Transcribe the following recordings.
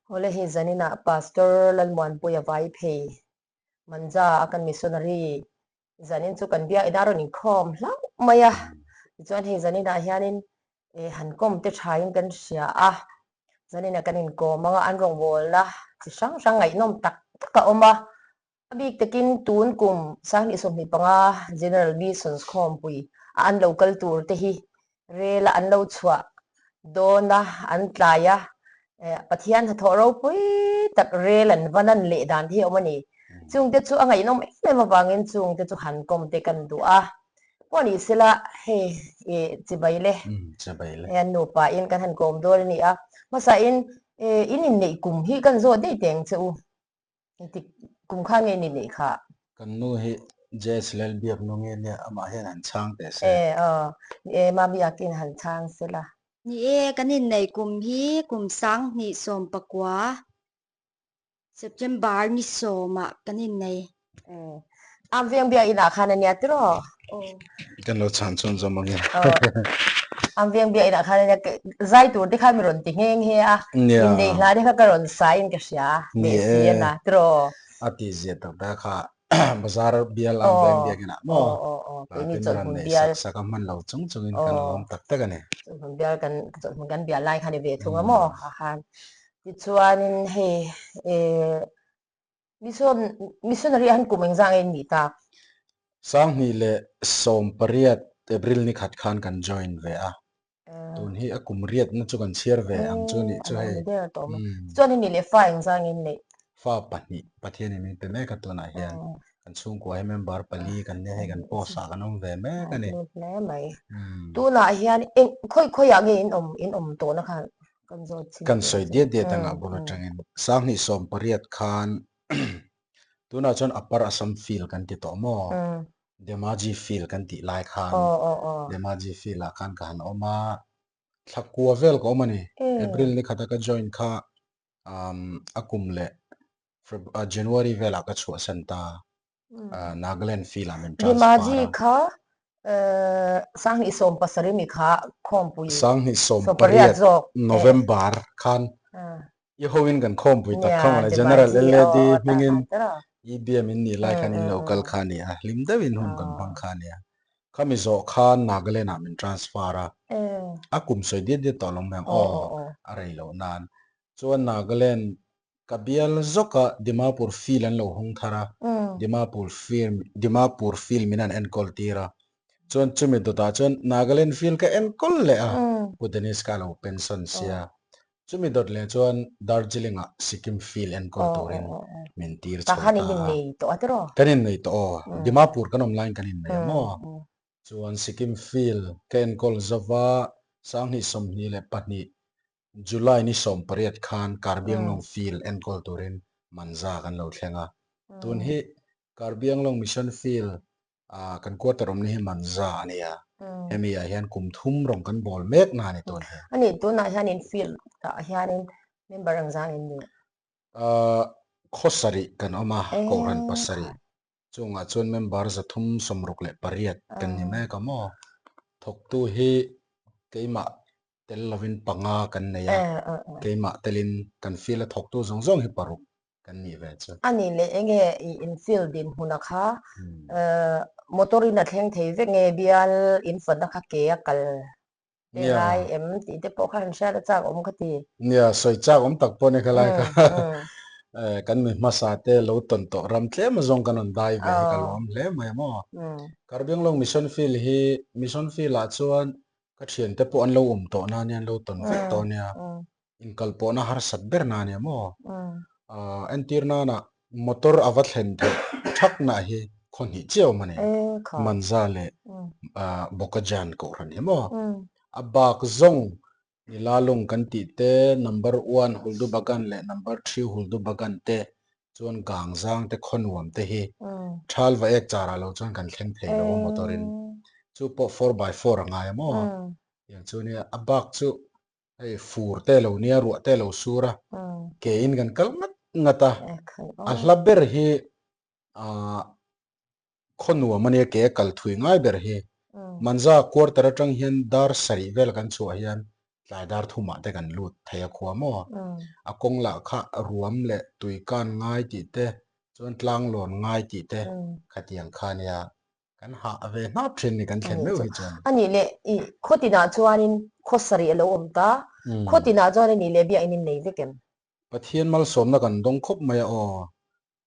Awle hei zaninah Pastor Lalmuanpuia vai phei Manja a kan missionary zanin chu kan biak inah rawn inkhawm hlauh mai a. Tichuan hei zaninah hianin han kawm te thain kan hria a, zaninah kan inkawm anga an rawngbawlna chi hrang hrang ngaihnawm tak tak a awm a. A bik takin tun kum 2025 General Missions khawmpui a an lo kal tur te hi rel a an lo chhuah dawn a, an tlai a, Pathian hnathawh ropui tak rel an va nan leh dan te hi a awm a ni. Chungte chu a ngaihnawm em em avangin chungte chu han kawm te kan duh a. Pawh ni sela hei chibai le hei an nupa in kan han kawm dawn a ni a. Hmasa in in inneih kum hi kan zawt daih teh ang che u. Engtik kum kha nge ni neih kha? Kan nu hi JS Lalbiak nu nge nia amah hian han chhang teh se. E aw, ni e Mabiakin han chhang se la. Ni e, kan inneih kum hi kum 2019 September ni sawmah kan innei. E, am veng biak inah khan a nia tiraw? Aw. Kan lo chhan chhun zawm ang e. Aw, am veng biak inah khan a nia, zai tur te khan mi rawn ti nghe nghe a, inneih hla te kha ka rawn sa in ka hria, leh si a na tiraw? A tih zia tak tak kha bazar bial am veng biak inah maw? Aw, aw, aw, Hla te mi rawn neih sak sak a hman lo chung chungin kan lawm tak tak a ni. Chawlhhmun bial kan, chawlhhmun kan bial lai kha ni ve thung a maw? Ha khan. Tichuanin hei, Mission, missionary an kum engzah nge in nih tak? 2018 April ni khat khan kan join ve a, tun hi a kum riatna chu kan chhiar ve ang chu nih chu hei. Chuan in nih leh fa engzah nge in neih? Fa pahnih Pathianin min pe mek a tunah hian kan chhungkua hi member pali kan nia hei kan post ah kan awm ve mek a ni. Hle mai. Tunah hian eng khawi khawiah nge in awm in awm tawhna khan Kan zawt chin Kan sawi diat diat anga bul atangin 2018 khan tunah chuan Upper Assam Field kan ti tawh maw? Dhemaji Field kan tih lai khan Dhemaji Field ah khan ka han awm a, thla kua vel ka awm a ni. April ni khata ka join kha a kum leh January velah ka chhuahsan ta. Nagaland field ah min transfer a. Dhemaji kha 2017 mi kha khawmpui 2018 zawk November khan i hoin kan khawmpui tak kha mawle General LAD hmingin EBM in nih lai khan in lo kal kha a ni a, hlim deuhin hun kan hmang kha a ni a. Khami zawh khan Nagaland ah min transfer a, a kum sawi diat diat tawh lo mai ang aw a rei loh nan. Chuan Nagaland Ka bial zawka Dimapur field an lo hung thar a, Dimapur field Dimapur field min han enkawl tir a. Chuan chumi dawtah chuan Nagaland field ka enkawl leh a, Pu Dennis kha a lo pension sia. Chumi dawt leh chuan Darjeeling ah Sikkim field enkawl turin min tir chho ta a. Kan innei tawh aw, Dimapur kan awm laiin kan innei a maw? Chuan Sikkim field ka enkawl zova 2022 July ni 18 khan Karbianglong Field enkawl turin Manza kan lo thleng a. Tun hi Karbianglong Mission Field ah kan quarter awmna hi Manza a ni a. Hemi ah hian kum thum rawng kan bawl mek na a ni tun hi. A nih tunah hianin field ah hianin member ang zang in ni? Khaw sarih kan awm a, Kohhran pasarih. Chungah chuan member 368 kan ni mek a maw? Thawktu hi keimah tel lovin panga kan nei a, keimah telin kan field a thawktu zawng zawng hi paruk kan nih ve chu. A nih leh enge i in field dinhmuna kha motor in a thleng thei vek nge bial in fawtna kha ke a kal te ngai em tih te pawh kha han hriat a chak awm ka ti. Nia, sawi chak awm tak pawh ni kha lai kha kan mi hmasa te lo tawn tawh ram tlem azawng kan rawn dai ve hi ka lawm hle mai a maw. Karbianglong Mission Field hi Mission Field ah chuan Ka thiante pawh an lo awm tawh na nia, an lo tawn vek tawh nia. Inkal pawhna harsat ber na nia maw? Entir nana motor a va thlen theih thakna hi khaw hnih chiah awm a ni. Manza leh Bokajan Kohhran hi maw? A bak zawng Nilalung kan tih te, number one Huldubagan leh number three Huldubagan te chuan Gangzang te khaw nuam te hi thal va ek char ah lo chuan kan thleng thei lo a motor in chu pawh four by four a ngai a maw tiang chu nia a bak chu hei fur te lo nia ruah te lo sur a ke in kan kal ngat ngat a a hla ber hi ah khaw nuam a nia ke a kal thui ngai ber hi Manza quarter atang hian dar sarih vel kan chhuah hian. Tlai dar thumah te kan lut thei a khua maw? A kawng lah kha ruam leh tui kan ngai tih te chuan tlang lawn ngai tih te khatiang kha nia kan hah ve hnap thin ni kan thlen meuh hi chuan. A nih leh i khaw tinah chuanin khaw sarih a lo awm ta, khaw tinah chuan a nih leh biakinn in nei vek em? Pathian malsawmna kan dawng khawp mai a aw.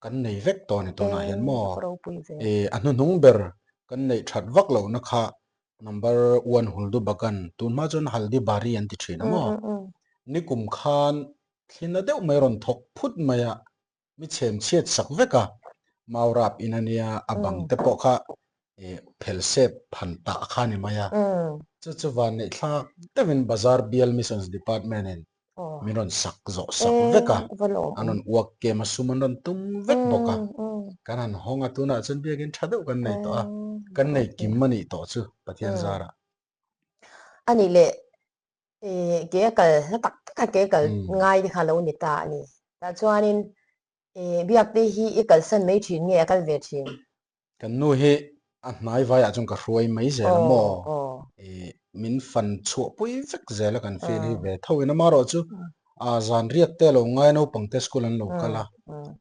Kan nei vek tawh a ni tunah hian maw? Ih a hnuhnung ber kan neih that vak lohna kha number one Huldu Bagan tun hma chuan Haldi Bari an ti thin a maw? Nikum khan thlina deuh mai rawn thawk phut mai a, mi chhem chhiat sak vek a, mau rap in a nia a bang te pawh kha ih phel sep phan tah kha a ni mai a. Chu chu van neih thlak deuhin Bazar Bial Missions Department in min rawn sak zawh sak vek a, an rawn uak kem a sum an rawn tum vek bawk a, kan han hawng a tunah chuan biakin tha deuh kan nei tawh a, kan nei kim a nih tawh chu Pathian zarah. A nih leh ke a kal hla tak tak a ke kal ngai te kha lo ni ta a ni. Tah chuanin biak te hi i kalsan mai thin nge a kal ve thin? Kan nu hi a hnai vaiah chuan ka hruai mai zel a maw? Ih min fan chhuah pui vek zel a kan feel hi ve tho in amaherawh chu ah zan riak te lo ngai naupang te school an lo kal a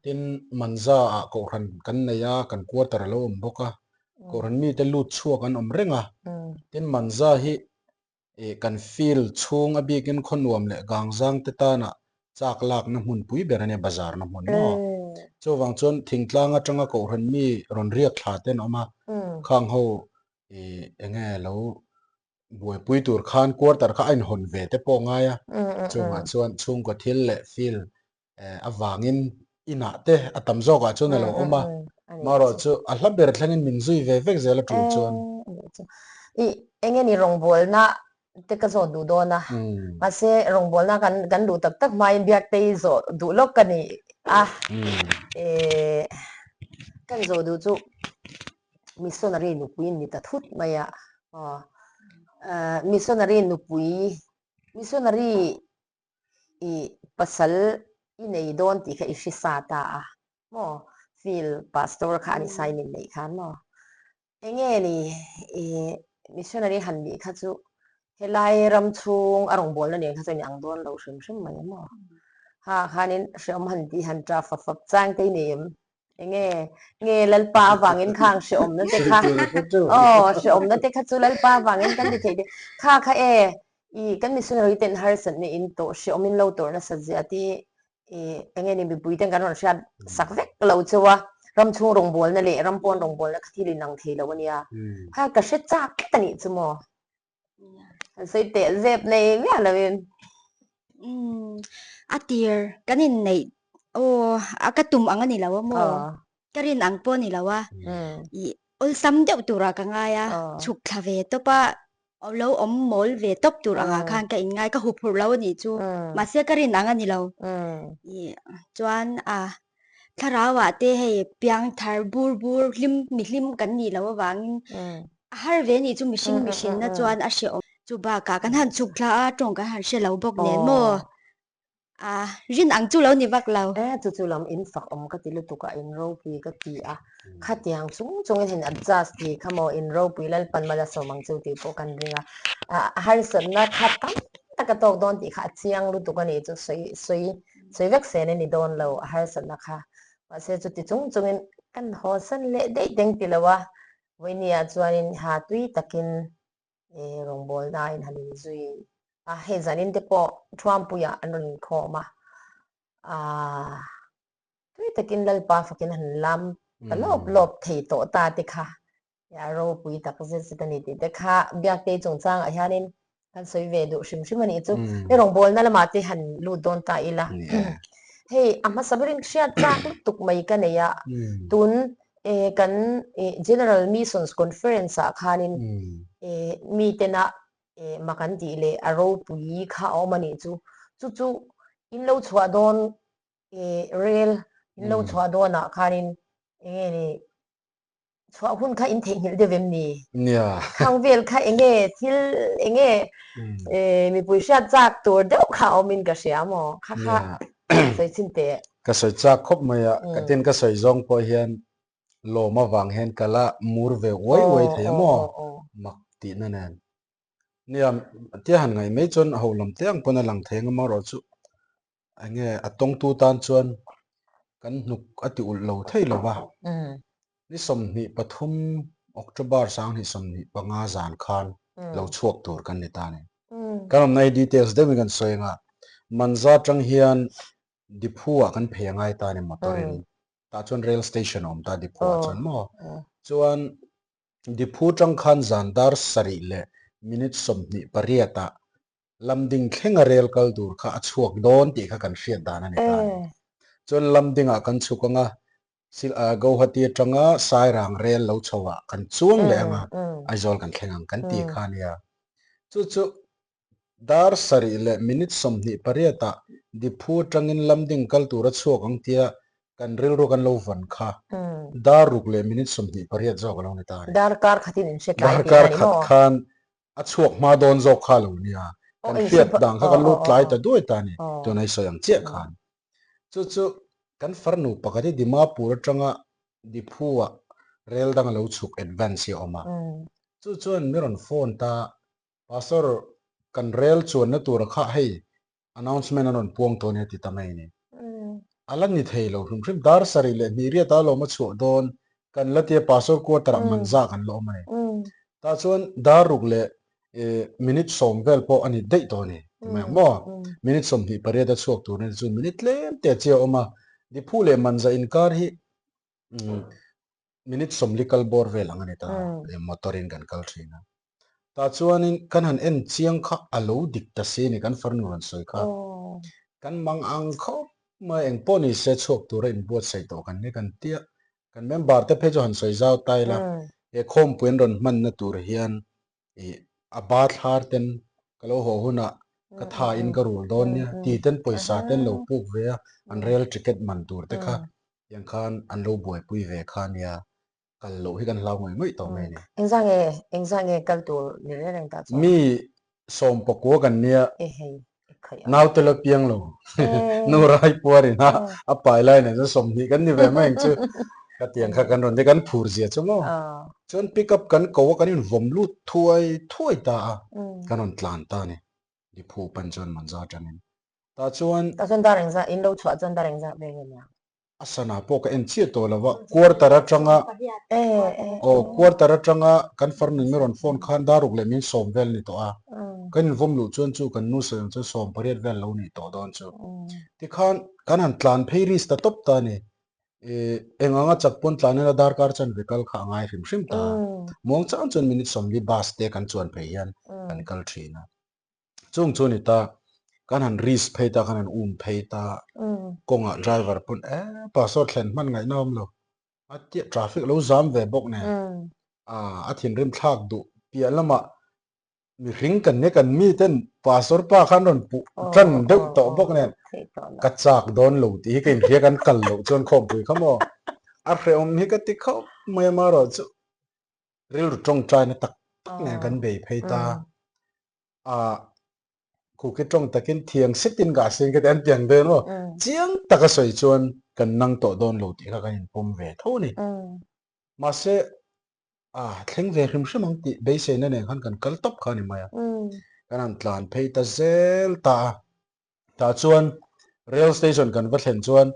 tin Manza ah kohhran kan nei a kan quarter a lo awm bawk a kohhran mite lut chhuak an awm reng a tin Manza hi Ih kan field chhung a bikin khaw nuam leh gangzang te tana chak lakna hmun pui ber a nia bazar na hmun maw? Chuvang chuan thingtlang atanga kohhran mi rawn riak thla te an awm a, khang ho ih enge lo buaipui tur khan quarter kha a inhawn ve te pawh ngai a, chungah chuan chhungkaw thil leh field avangin inah te a tam zawkah chuan a lo awm a, marawh chu a hla ber thlengin min zui ve vek zel a tul chuan. I enge ni rawngbawlna te ka zawh duh dawn a, mahse rawngbawlna kan kan duh tak tak hmain Biaktei zawh duh lawk ka ni a, kan zawh duh chu missionary nupui ni ta thut mai a, missionary nupui missionary i pasal i nei dawn tih kha i hre sa ta a maw feel pastor kha an i sign in neih khan maw enge ni i missionary han nih kha chu helai ram chhung a rawngbawlna nen kha chuan i ang dawn lo hrim hrim mai a maw ha khanin hreawm han tih han ta fap fap chang te i nei em Enge nge Lalpa avangin khang hreawmna te kha aw hreawmna te kha chu Lalpa avangin kan ti thei te kha kha e i kan missionary ten harsatna in tawh hreawm in lo tawrh nasat zia te hi i enge ni mipui ten kan rawn hriat sak vek lo cheu a ram chhung rawngbawlna leh ram pawn rawngbawlna kha thil inang thei lo ania kha ka hre chak tlat anih chu maw. An sawi teh zep nei miah lo in. Umm a tir kan in neih aw a ka tum ang a ni lo a maw ka rin ang pawh a ni lo a ih awlsam deuh turah ka ngai a chhuk thla ve tawp a lo awm mawl ve tawp tur angah khan ka in ngai ka huphurh lo a nih chu mahse ka rin ang a ni lo ih chuan a thlarau ah te hei piang thar bur bur hlim mi hlim kan nih loh avangin a har ve nih chu mihring mihrinna chuan a hrehawm. Chu bakah kan han chhuk thla a tawng kan han hre lo bawk nen maw a rin ang chu lo ni vak lo. E chu chu lam in fak awm ka ti lutuk a in ropui ka ti a khatiang chung chungin han adjust tih kha maw in ropui Lalpan mal a sawm ang chu tih pawh kan ring a a harsatna kha tam tak a tawk dawn tih kha a chiang lutuk a nih chu sawi sawi Sawi vek sen a ni dawn lo a harsatna kha. Mahse chuti chung chungin kan haw san leh daih deng ti lo a, Vawinia chuanin ha tui takin rawngbawlnain han inzui a, hei zanin te pawh Thuampuiah an rawn inkhawm a, aah tui takin Lalpa fakin han lam ta lawp lawp thei tawh ta te kha. A ropui tak zet zet a ni tih te kha Biaktei chungchangah hianin kan sawi ve duh hrim hrim a nih chu. Hei rawngbawlna lamah te han lut dawn ta ila. Hei a hmasa berin hriat chak lutuk mai ka nei a, tun kan General Missions Conference ah khanin mitena mak an tih leh a ropui kha a awm a nih chu. Chu chu in lo chhuah dawn rel in lo chhuah dawnah khanin enge ni chhuah hun kha in theihnghilh deuh em ni? Nia. Khang vel kha enge thil enge mipui hriat chak tur deuh kha awm in ka hria maw? Kha kha sawi chhin teh. Ka sawi chak khawp mai a, ka tin ka sawi zawng pawh hian lawm avang hian ka la mur ve uai uai thei a maw? Mak tihna nen. Nia, tia han ngaih mai chuan ho lam te ang pawn a lang thei ang amaherawhchu eng nge a tawngtu tan chuan kan hnuk a ti ulh lo thei lo va. Ni 23 October 2025 zan khan lo chhuak tur kan ni ta a ni. Kan awmna hi details deuhin kan sawi ang a, Manza atang hian Diphu ah kan phei a ngai ta a ni motor in. Tah chuan rail station a awm ta Diphu ah chuan maw. Chuan Diphu tang khan zan dar sarih leh minute 28 ah Lamding thlenga rel kal tur kha a chhuak dawn tih kha kan hriat dan a ni ta a ni. Chuan Lamdingah kan chhuk ang a, Guwahati atanga Sairang rel lo chho ah kan chuang leh ang a, Aizawl kan thleng ang kan ti kha a nia. Chu chu dar sarih leh minute 28 ah Diphu atangin Lamding kal tur a chhuak ang tia kan rilru kan lo vawn kha dar ruk leh minute 28 zawk a lo ni ta a ni. Darkar khatin in hre tlai tihna a ni maw? Darkar khat khan A chhuak hma dawn zawk kha lo nia, kan hriat dan kha kan lo tlai ta duai ta a ni, tuna i sawi ang chiah khan. Chu chu kan farnu pakhat hi Dimapur atanga Diphu-ah rel dang a lo chhuk advance hi a awm a. Chu chuan mi rawn phone ta, Pastor, kan rel chuanna tura kha hei Announcement an rawn puang tawh a nia ti ta mai a ni. A la ni thei lo hrim hrim. Dar sarih leh hnih riat a lawm a chhuah dawn kan la tia Pastor quarter ah man zah kan la awm a ni. Tah chuan dar ruk leh minute sawm vel pawh a ni daih tawh a ni ti mai ang maw? Minute 28 a chhuak tur a ni chu minute tlem te a chiah a awm a. Diphu leh Manza inkar hi minute sawmli kal bawr vel ang a ni ta motor in kan kal thin a tah chuanin kan han en chiang kha a lo dik ta si a ni kan farnu rawn sawi kha kan mang ang khawp mai eng pawh ni se chhuak tura inbuatsaih tawh kan ni kan tia kan member te phei chu han sawi zau ta ila he khawmpui an rawn hmanna tur hian ih a ba thlar ten ka lo haw hunah ka tha in ka rul dawn nia ti ten pawisa ten lo puk ve a an rail ticket man tur te kha tiang khan an lo buaipui ve kha nia kal loh hi kan hlau ngawih ngawih tawh mai a ni. Engzah nge engzah nge kal tur ni reng reng tah chuan? Mi sawmpakua kan nia Naute la piang lo. Nu rai puar in a a pai lai nen chuan 20 kan ni ve mai ang chu. Ka tiang kha kan rawn ti kan phur zia chu maw. Chuan pick up kan ko a kan invawm lut thuai thuai ta a. Kan rawn tlan ta a ni. Diphu pan chuan Manza atangin. Tah chuan. Tah chuan dar engzah in lo chhuah chuan dar engzah vel nge nia? A sana pawh ka en chiah tawh lo va, quarter atanga aw quarter atanga kan farnu mi rawn phone khan dar ruk leh min sawm vel ni tawh a, kan invawm luh chuan chu kan nu sawi ang chuan sawm pariat vel lo nih tawh dawn chu. Tikhan kan han tlan phei risk ta tawp ta a ni, ih eng anga chak pawn tlan ila darkar chanve kal kha a ngai hrim hrim ta a, muang chang chuan minute 40 bus te kan chuan phei hian kan kal thin a. Chung chu ni ta, kan han risk phei ta, kan han um phei ta, kawngah driver pawn e pastor thlen hman ngaihna awm lo, a tia traffic lo zam ve bawk nen, a thinrim thlak duh piah lamah mihring kan nia kan mi ten pastor pa khan rawn puh tan deuh tawh bawk nen, ka chak dawn lo tih hi ka inhria kan kal loh chuan khawmpui kha maw, a hrehawm hi ka ti khawp mai a marawh chu rilru tawngtaina tak tak nen kan bei phei ta. A kuki tawng takin thiang setin ka sin ka ti an tiang dawn maw chiang taka sawi chuan kan nang tawh dawn lo tih kha kan inpawm ve tho a ni. Mahse a thleng ve hrim hrim ang tih beiseina nen khan kan kal tawp kha a ni mai a. Kan han tlan phei ta zel ta a. Tah chuan rail station kan va thlen chuan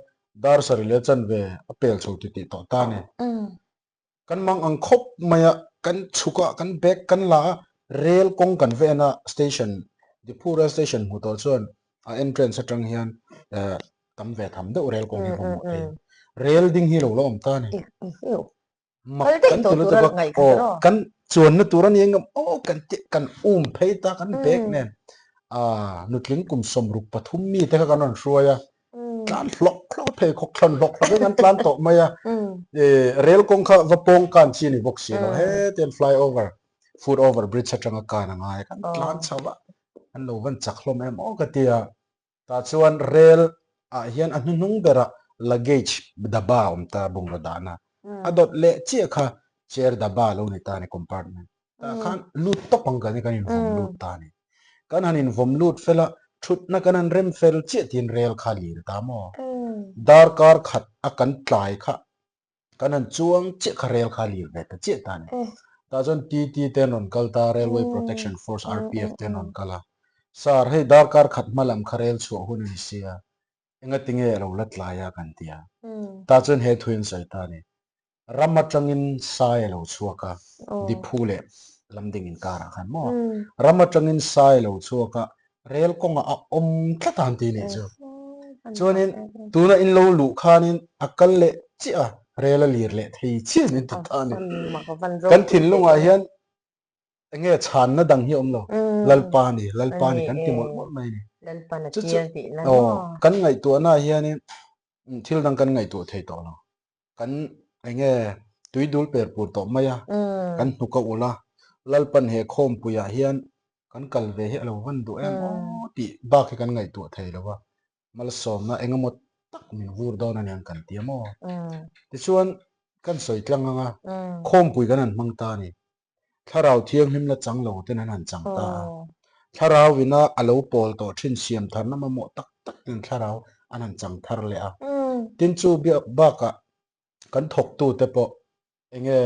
dar sarih leh chanve a pel chho titih tawh ta a ni. Kan mang ang khawp mai a, kan chhuk a, kan bag kan la a, rail kawng kan va en a, station, Diphu rail station hmuh tawh chuan a entrance atang hian eh tam ve tham deuh rail kawng hi va hmuh thei a. Rail ding hi lo la awm ta a ni. Mak kan ti lutuk a, aw kan chuanna tur a ni engem aw kan ti kan um phei ta kan bag nen ah nutling kum 63 mi te kha kan rawn hruai a, tlan hlawk hlawk phei khawk thlan hlawk hlawk in an tlan tawh mai a rail kawng kha va pawng kan chi ni bawk si lo hetian fly over foot over bridge atanga kan a ngai kan tlan chho a an lo van chak hlawm em aw ka ti a tah chuan rail ah hian a hnuhnung berah luggage daba a awm ta bungraw dahna a dawt leh chiah kha chair daba lo ni ta a ni compartment Tah khan lut tawp ang kan kan invawm lut ta a ni. Kan han invawm lut fel a, thutna kan han rem fel chiah tiin rel kha lir ta maw? Darkar khat a kan tlai kha kan han chuang chiah kha rel kha lir ve ta chiah ta a ni. Tah chuan TT te an rawn kal ta, Railway Protection Force, RPF, te an rawn kal a. Sir, hei darkar khat hma lam kha rel chhuah hun a ni sia, engati nge a lo la tlai a kan ti a. Tah chuan he thu in sawi ta a ni. Ram atangin sai a lo chhuak a, Diphu leh Lamding inkarah khan maw? Ram atangin sai a lo chhuak a, rel kawngah a awm tlat a han ti nih chu. Chuanin tuna in lo luh khanin a kal leh chiah a, rel a lir leh thei chiah in ti ta a ni. Kan thinlungah hian enge chhanna dang hi a awm lo, Lalpa a ni, Lalpa a ni kan ti mawlh mawlh mai a ni. Chu chu aw kan ngaihtuahnaah hianin thil dang kan ngaihtuah thei tawh lo. Kan enge tui dul per pur tawh mai a, kan hnuk a ulh a, Lalpan he khawmpuiah hian kan kal ve hi a lo van duh em aw tih bak hi kan ngaihtuah thei lo a, malsawmna engemaw tak min vur dawn a niang kan ti a maw? Tichuan kan sawi tlang ang a, khawmpui kan han hmang ta a ni. Thlarau thianghlim la chang lo ten an han chang ta a. Thlarau ina a lo pawl tawh thin siam tharna mamawh tak tak ten thlarau an han chang thar leh a. Tin chu bakah kan thawktute pawh enge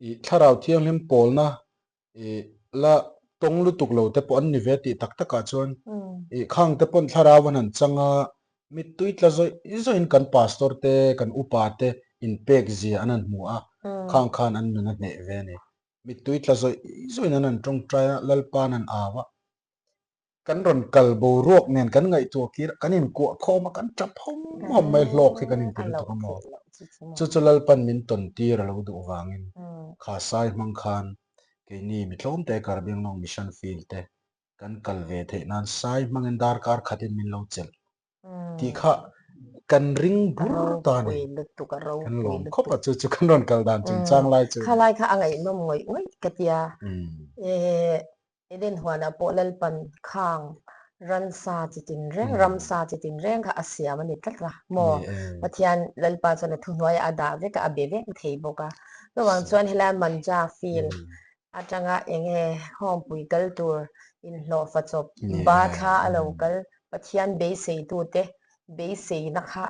i thlarau thianghlim pawlna i la tawng lutuk lo te pawh an ni ve tih tak takah chuan i khang te pawn thlarau an han chang a, mittui tla zawih zawhin kan pastor te kan upa te inpek zia an han hmu a, khang khan an nun a hneh ve a ni. Mittui tla zawih zawhin an han tawngtai a, Lalpa an han au a. Kan rawn kal boruak nen kan ngaihtuah kir a, kan inkuah khawm a, kan tap hawm hawm mai, hlawk hi kan inti lutuk a maw? Chu chu Lalpan min tawn tir a lo duh vangin kha sai hmang khan keini mi tlawmte Karbianglong Mission Field te kan kal ve theih nan sai hmangin darkar khatin min lo chelh tih kha kan ring bur ta a ni. Kan lawm khawp a, chu chu kan rawn kal dan chungchang lai chu. Kha lai kha a ngaihnawm ngawih ngawih ka tia. Eden huanah pawh Lalpan khang ransa chi tin reng, ramsa chi tin reng kha a siam a ni tlat a maw? Pathian Lalpa chuan a thuhnuaiah a dah vek a, a be vek thei bawk a. Chuvang chuan helai Manja field atanga enge khawmpui kal tur inhlawhfa chawp ba thla a lo kal Pathian beiseitute beiseina kha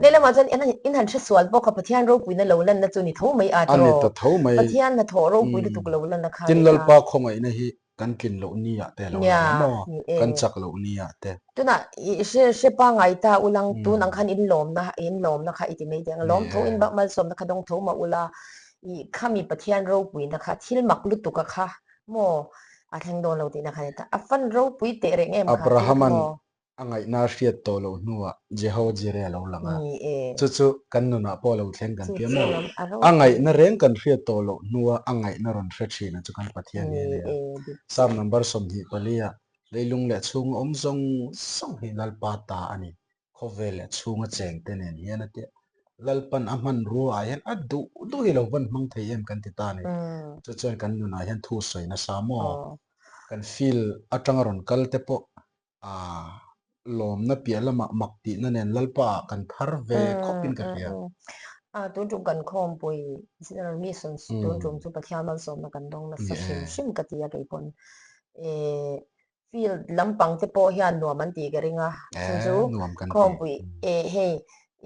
lehlamah chuan in han hre sual bawk a, Pathian ropuina lo lanna chu ni tho mai a tiraw? Pathian hnathawh ropui lutuk lo lanna kha a ni ta. Tin Lalpa khawngaihna hi kan tlin loh ni ah te a lo lang a maw? Kan chak loh ni ah te. Tunah i hre hre pangngai ta ulang tun ang khan in lawmna in lawmna kha i ti mai teh ang. Lawm tho in malsawmna kha dawng tho mah ula i khami Pathian ropuina kha thil mak lutuk a kha Maw? A thleng dawn lo tihna kha ni ta. A fan ropui teh reng em kha thil kha Abrahama'n maw? a ngaihna a hriat tawh loh hnuah Jeho Jireh a lo lang a. Ni e. Chu chu kan nunah pawh a lo thleng kan Chu tia chu maw? lam a A ropui. ngaihna reng kan hriat tawh loh hnua a ngaihna rawn hre thin a chu kan Pathian hi Ni a nia. e, dik Psalm chiah. number 24 ah leilung leh chhunga awm zawng zawng hi Lalpa ta a ni. Khawvel leh chhunga cheng te nen hian a tia Lalpan a hmanrua ah hian a duh duh hi lo van hmang thei em kan ti ta a ni. Chu chuan kan nunah hian thu sawi nasa maw? Kan field atanga rawn kal te pawh ah lawmna piah lamah mak tihna nen Lalpa ah kan thar ve khawp in ka hria. Tun tum kan khawmpui General Missions tun tum chu Pathian malsawmna kan dawng nasa hrim hrim ka ti a keipawn. Field lampang te pawh hian nuam an tih ka ring a, chun chu khawmpui eh hei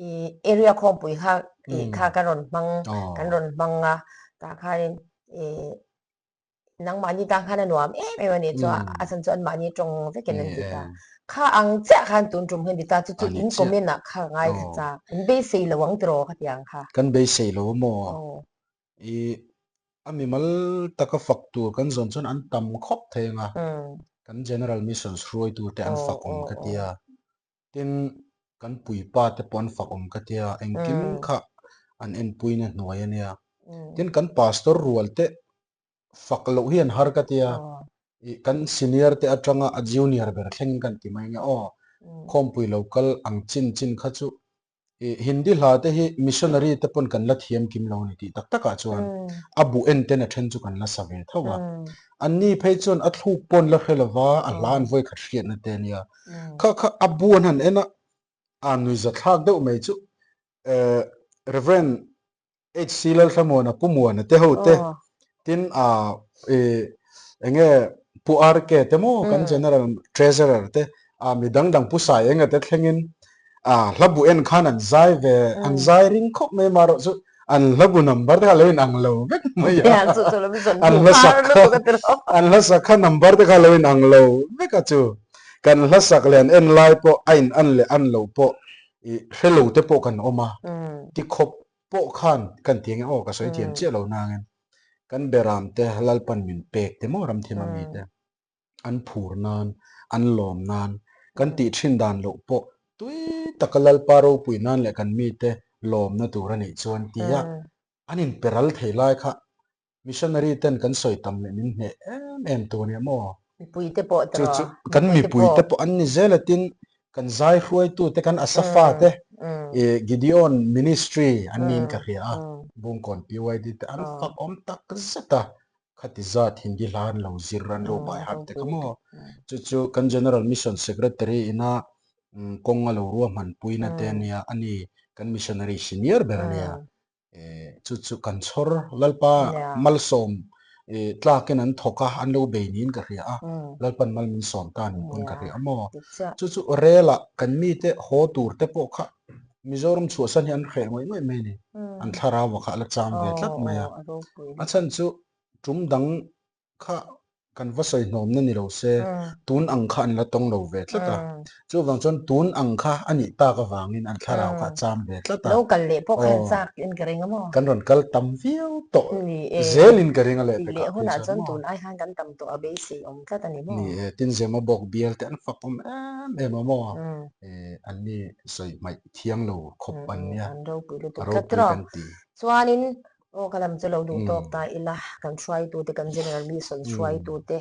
i area khawmpui kha tih kha ka rawn hmang kan rawn hmang a tah khanin eh nangmahni tan khan a nuam em em a nih chu a chhan chu anmahni tawng vekin an ti ta. Kha ang chiah khan tun tum hian ti ta chu chu in comment ah kha ka ngaithla chak in beisei lo ang tiraw khatiang kha. Kan beisei lo maw? I a mimal taka fak tur kan zawn chuan an tam khawp thei ang a, kan General Missions hruaitu te an fak awm ka tia, tin kan puipa te pawh an fak awm ka tia, engkim kha an enpuina hnuai a nia. Tin kan pastor rual te fak loh hi an har ka tia, i kan senior te atanga a junior ber thlengin kan ti mai nge aw, khawmpui lo kal ang chin chin kha chu I Hindi hla te hi missionary te pawn kan la thiam kim lo a ni tih tak takah chuan a bu en ten a then chu kan la sa ve tho a. Anni phei chuan a thluk pawn la hre lova a hla an vawi khat hriatna te a nia. Kha kha a bu an han en a, a nuihza thlak deuh mai chu Reverend HC Lalthlamuana Pu Muana te ho te tin a i enge Pu RK te maw kan General Treasurer te a mi dang dang Pu Sai enga te thlengin a hla bu en khan an zai ve an zai ring khawp mai marawh chu An hla bu number te kha lo in ang lo vek mai a. An hla sak kha an hla sak kha number te kha lo in ang lo vek a chu. Kan hla sak leh an en lai pawh a in an leh an loh pawh i hre lo te pawh kan awm a. Ti khawp pawh khan kan ti ang e aw ka sawi thiam chiah lo nangin kan beram te Lalpan min pek te maw ramthim ami te. an phur nan, an lawm nan, kan tih thin dan loh pawh tui taka Lalpa ropui nan leh kan mite lawmna tur a nih chuan tia an inpe ral thei lai kha missionary ten kan sawi tam leh min hneh em em tur a nia maw? Mipuite pawh Chu chu kan mipuite pawh an ni zel a tin kan zai hruaitute kan Asafa te Gideon ministry an niin ka hria a, Bungkawn PYD te an fak awm tak zet a, Khati zat Hindi hla an lo zir an lo bai harh tek a maw? Chu chu kan General Mission Secretary ina kawng a lo ruahman puina te a nia, a ni kan missionary senior ber a nia. Chu chu kan chhawr Lalpa malsawm tlakin an thawk a, an lo bei niin ka hria a, Lalpan mal min sawm ta niin pawn ka hria a maw? Chu chu rel ah kan mite haw tur te pawh kha Mizoram chhuahsan hi an hreh ngawih ngawih mai a ni. An thlarau a kha a la cham ve tlat mai a. A chhan chu tum dang kha kan va sawi hnawmna ni lo se, tun ang kha an la tawng lo ve tlat a. Chuvang chuan tun ang kha a nih tak avangin an thlarau kha a cham ve tlat a. Lo kal leh pawh kha an chak in ka ring a maw? Kan rawn kal tam viau tawh zelin ka ring a leh pekah phei chuan maw? Tun ai khan kan tam tawh a beisei awm tlat a ni maw? Ni e, tin Zema bawk bial te an fak awm em em a maw? An ni sawi hmaih thiang lo khawp an nia, an ropui lutuk tlat tiraw. Kan ti. Chuanin aw ka lam chu lo duh tawk ta ila, kan hruaitute, kan General Mission hruaitute,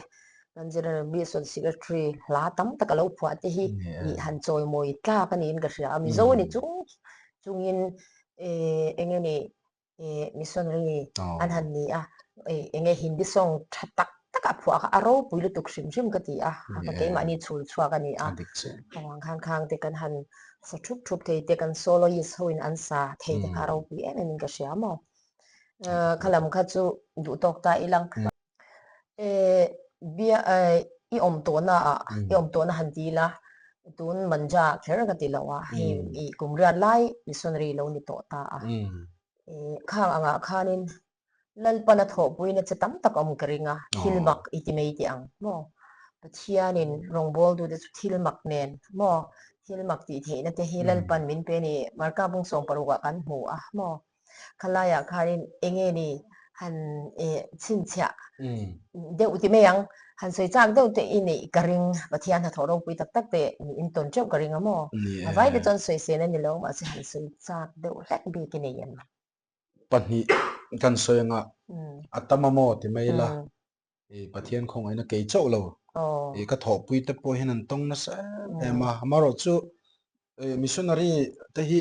kan General Mission Secretary hla tam tak a lo phuah te hi ih han chawimawi tlak a niin ka hria a, Mizo a ni chung chungin eng nge ni missionary an han ni a, enge Hindi song tha tak tak a phuah kha a ropui lutuk hrim hrim ka ti a, ka keimahni chhul chhuak a ni a, avang khan khang te kan han sa thup thup thei te kan soloist ho in an sa thei te kha a ropui em em in ka hria maw, kha lam kha chu duh tawk ta ilang. Bia i awm tawhna ah i awm tawhna han ti ila tun manja kher ka ti lo a hei i kum riat lai missionary lo ni tawh ta a khang angah khanin Lalpana thawhpuina che tam tak awm ka ring a thil mak i ti mai teh ang maw Pathianin rawngbawltute chu thil mak nen maw thil mak tih theihna te hi Lalpan min pe a ni Marka bung 16 ah kan hmu a maw. Khalaiah khanin enge ni han chhinchhiah deuh ti mai ang, han sawi chak deuh te i neih ka ring, Pathian hnathawh ropui tak tak te in tawn teuh ka ring a maw? A vai te chuan sawi sen a ni lo, mahse han sawi chak deuh hlek bik i nei em? Pahnih kan sawi anga a tam a maw ti mai ila, Pathian khawngaihna kei chauh lo, ka thawhpui te pawh hian an tawng nasa em em a, amaherawhchu missionary te hi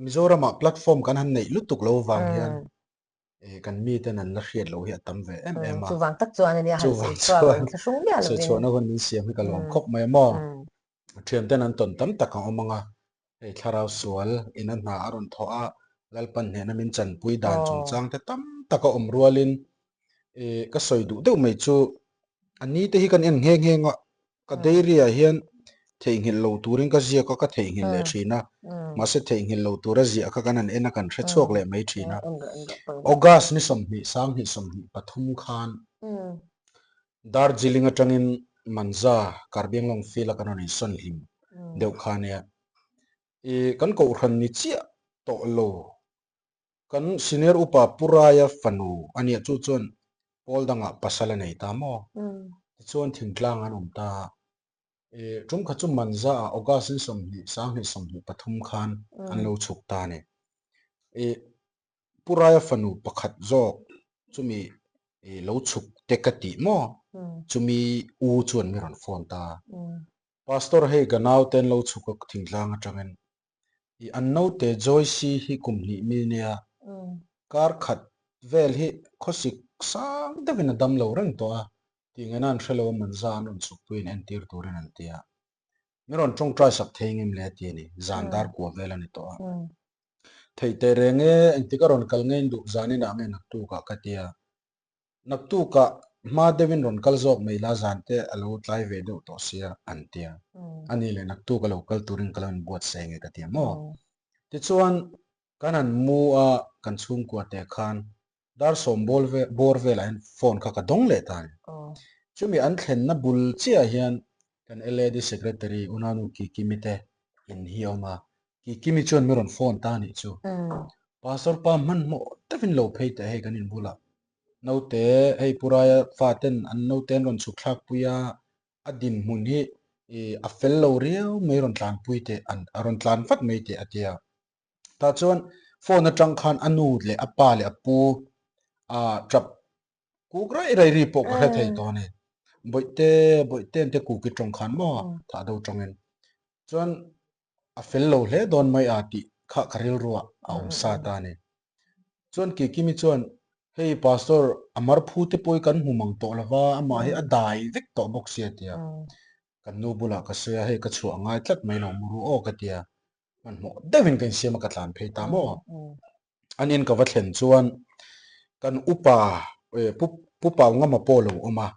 Mizoramah platform kan han neih lutuk lo vang hian kan miten an la hriat loh hi a tam ve em em a. Chuvang tak chuan ania han sawi chhuak a inthlahrung miah lovin. Sawi chhuahna hun min siam hi ka lawm khawp mai a maw. Thianten an tawn tam tak a awm ang a, hei thlarau sual in a hna a rawn thawh a, Lalpan hnehna min chanpui dan chungchang te tam tak a awm rualin ka sawi duh deuh mai chu a ni te hi kan en nghe nghe a, ka dairy ah hian theihnghilh lo turin ka ziak a, ka theihnghilh leh thin a, mahse theihnghilh lo tura ziah kha kan han en a kan hre chhuak leh mai thin a. August ni 20 sanghnih 23 khan Darjeeling atangin Manza Karbianglong field a kan rawn insawn hlim deuh kha ania. I kan kohhran ni chiah tawh lo. Kan senior upa Pu Raia fanu ania chu chuan pawl dangah pasal a nei ta maw? Tichuan thingtlang an awm ta a. I tum khat chu Manza ah August in 20 sanghnih 23 khan an lo chhuk ta a ni. I Pu Raia fanu pakhat zawk chumi lo chhuk te ka tih maw? Chumi u chuan mi rawn phone ta. Pastor hei ka naute an lo chhuk a thingtlang atangin i an naute Joyce hi kum hnih mi nia kar khat vel hi khawsik sang deuhin a dam lo reng tawh a tih ngaihna an hre lo a manza an rawn chhuk puiin entir turin an ti a. Mi rawn tawngtai sak thei ngem le a ti a ni, zan dar kua vel a ni tawh a. Theih teh reng e, engtik a rawn kal ngei duh zan inah nge naktukah ka ti a. Naktukah hma deuhin rawn kal zawk mai la zan te a lo tlai ve deuh tawh sia an ti a. A ni leh naktuk a lo kal turin ka lo inbuatsaih nge ka ti a maw? Tichuan. Kan han mu a, kan chhungkua te khan dar sawm bawl vel bawr velah hian phone kha ka dawng leh ta a ni. Chumi an thlenna bul chiah hian kan LAD Secretary Unanu Kikimi te in hi a awm a, Kikimi chuan mi rawn phone ta a nih chu. Pastor pa hmanhmawh deuhin lo phei teh hei kan in bulah. Naute hei Pu Raia faten an naute an rawn chhuk thlak pui a, a dinhmun hi a fel lo riau mai rawn tlanpui teh an a rawn tlan vat mai teh a ti a. Tah chuan phone atang khan a nu leh a pa leh a pu ah tap kuk raih raih ri pawh ka hre thei tawh a ni. Bawihte bawihte an te kuk i tawng khan maw thah do tawngin. Chuan a fel lo hle dawn mai a tih kha ka rilruah a awm sa ta a ni. Chuan Kikimi chuan hei Pastor a marphu te pawh hi kan hmu mang tawh lo va, amah hi a dai vek tawh bawk sia a ti a. Kan nu bulah ka sawi a, hei ka chhuah a ngai tlat mai lo muru aw ka ti a. Hmanhmawh deuhin ka insiam a ka tlan phei ta maw. An in ka va thlen chuan kan upa pu pu Pau Ngama pawh lo awm a.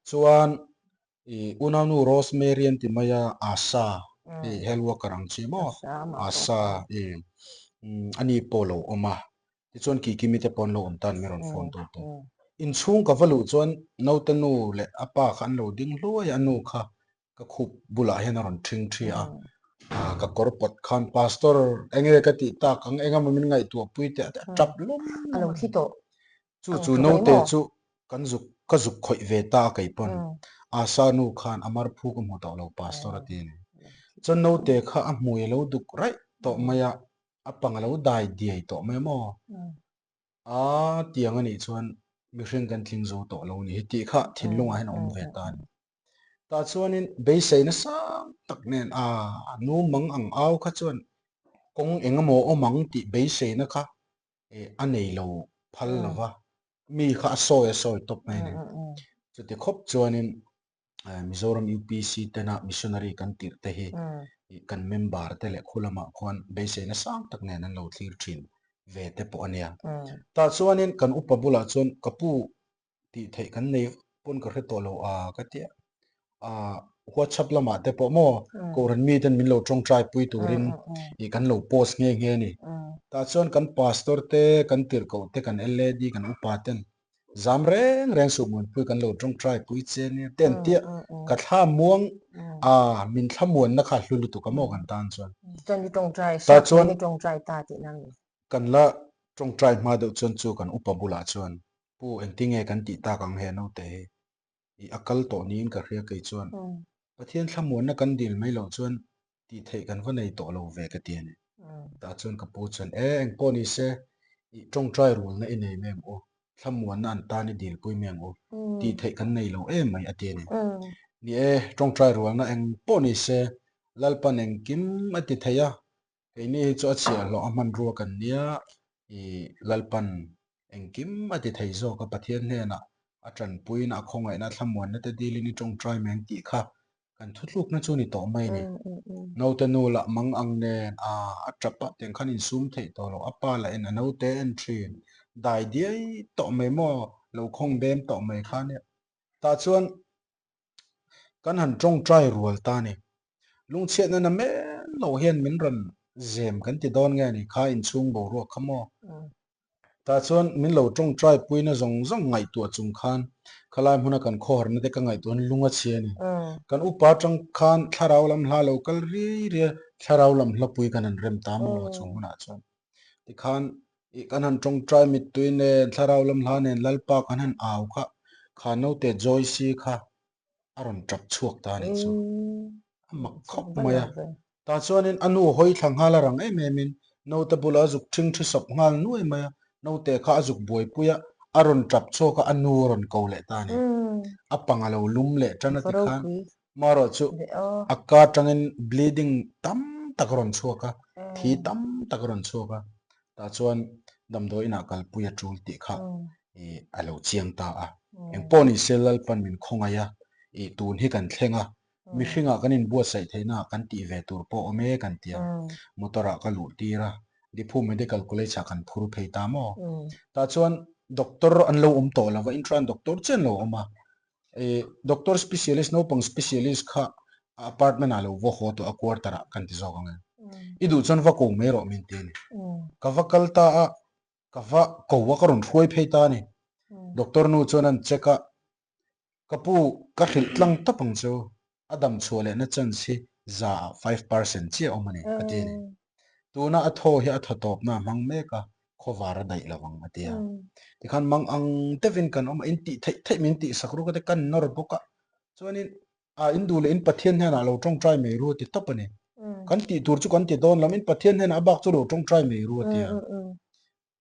Chuan i unaunu Rosemary an ti mai a, Asa i health worker ang chi maw Asa i ani pawh lo awm a. Tichuan Kikimi te pawh an lo awm tan min rawn phone tur te. Inchhung ka va luh chuan naute nu leh a pa kha an lo ding hluai a, a nu kha ka khup bulah hian a rawn ṭhing ṭhi a, ka kawr pawt khan Pastor enge ka tih tak ang eng emaw min ngaihtuah pui teh a ṭap lawm lawm a ni. Chu chu naute chu kan zuk ka zuk khawih ve ta a kei pawn Asa nu khan a mar phu ka hmu tawh lo Pastor a ti a ni. Chuan naute kha a hmui a lo duk raih tawh mai a, a pang a lo dai diai tawh mai a maw? A tiang a nih chuan mihring kan tling zo tawh lo a ni hi tih kha thinlungah hian a awm ve ta a ni. Tah chuanin beiseina sang tak nen a nu mang ang au kha chuan kawng eng emaw awm ang tih beiseina kha a nei lo phal lo va, mi kha a sawi a sawi tawp mai a ni. Chuti khawp chuanin Mizoram UPC tena missionary kan tirh te hi kan member te leh khu lamah khuan beiseina sang tak nen an lo thlir thin ve te pawh a nia. Tah chuanin kan upa bulah chuan ka pu tih theih kan nei pawn ka hre tawh lo a ka ti a, ah WhatsApp lamah te pawh maw Kohhran mi ten min lo tawngtai pui turin ih kan lo post nghe nghe a ni. Tah chuan kan pastor te, kan tirhkoh te, kan LAD, kan upa ten zam reng reng suh Muanpui kan lo tawngtai pui che nia te an tia ka thla muang a min thla muanna kha a hlu lutuk a maw kan tan chuan. Tah chuan kan la tawngtai hma deuh chuan chu kan upa bulah chuan Pu engtinge kan tih tak ang he naute hi i a kal tawh niin ka hria kei chuan Pathian thlamuanna kan dil mai loh chuan tih theih kan va nei tawh lo ve ka ti a ni. Tah chuan ka pu chuan e engpawh ni se i tawngtai rulna i nei mai ang u, thlamuanna an tan i dilpui mai ang u, tih theih kan nei lo em mai a ti a ni. Ni e, tawngtai rualna engpawh ni se Lalpan engkim a ti thei a, Keini hi chu a chhiahhlawh a hmanrua kan nia, i Lalpan engkim a ti thei zawk a, Pathian hnenah a tanpuina, a khawngaihna, a thlamuanna te dilin i tawngtai mai ang tih kha kan thutlukna chu ni tawh mai a ni. Naute nu lah mang ang nen a a tap a, tiang khan insum theih tawh loh, a pa lah in a naute en thin, dai diai tawh mai maw, lo khawng bem tawh mai kha nia. Tah chuan Kan han tawngtai rual ta a ni. Lungchhiatna na men lo hian min rawn zem kan ti dawn nge a ni kha inchhung boruak kha maw? Tah chuan min lo tawngtai puina zawng zawng ngaihtuah chung khan khalai hmuna kan khawharna te ka ngaihtuah hian lung a chhia a ni. Kan upa atang khan thlarau lam hla lo kal riai riai a, thlarau lam hlapui kan han rem ta maw chung hunah chuan. Tikhan ih kan han tawngtai mittui nen thlarau lam hla nen Lalpa kan han au kha kha naute Joyce kha a rawn tap chhuak ta a nih chu. A mak khawp mai a. Tah chuanin a nu hawi thla nghal a rang em em in naute bulah a zuk ṭhing ṭhi sawp nghal nuai mai a. Naute kha a zuk buaipui a, a rawn tap chhuak a, a nu a rawn ko leh ta a ni. A pang a lo lum leh ṭan a tikhan Marawh chu a ka atangin bleeding tam tak a rawn chhuak a, thi tam tak a rawn chhuak a, tah chuan damdawi inah kalpui a tul tih kha ih a lo chiang ta a. Engpawh ni se Lalpan min khawngaih a, ih tun hi kan thleng a, mihringah kan inbuatsaih theihna ah kan tih ve tur pawh awm e kan ti a, motor ah ka luh tir a, Diphu Medical College ah kan phur phei ta maw? Tah chuan doctor an lo awm tawh lo va, intran doctor chiah an lo awm a, Eh doctor specialist naupang specialist kha a apartment ah lo va haw tawh a quarter ah kan ti zawk ang e. I duh chuan va ko mai rawh min ti a ni. Ka va kal ta a, ka va ko a ka rawn hruai phei ta a ni. Doctor nu chuan an check a, Ka pu, ka hrilh tlang tawp ang chu, a dam chhuah lehna chance hi zaah 5% chiah awm a ni, a ti a ni. Tuna a thaw hi a thaw tawpna a hmang mek a, khawvar a daih lo ang, a ti a. Tikhan mang ang deuhin kan awm a, in tih theih theih min tihsak ruk a te kan nawr bawk a, chuanin a in duh leh in Pathian hnenah lo tawngtai mai ru a ti tawp a ni. Kan tih tur chu kan ti dawn lo, in Pathian hnenah a bak chu lo tawngtai mai ru a ti a.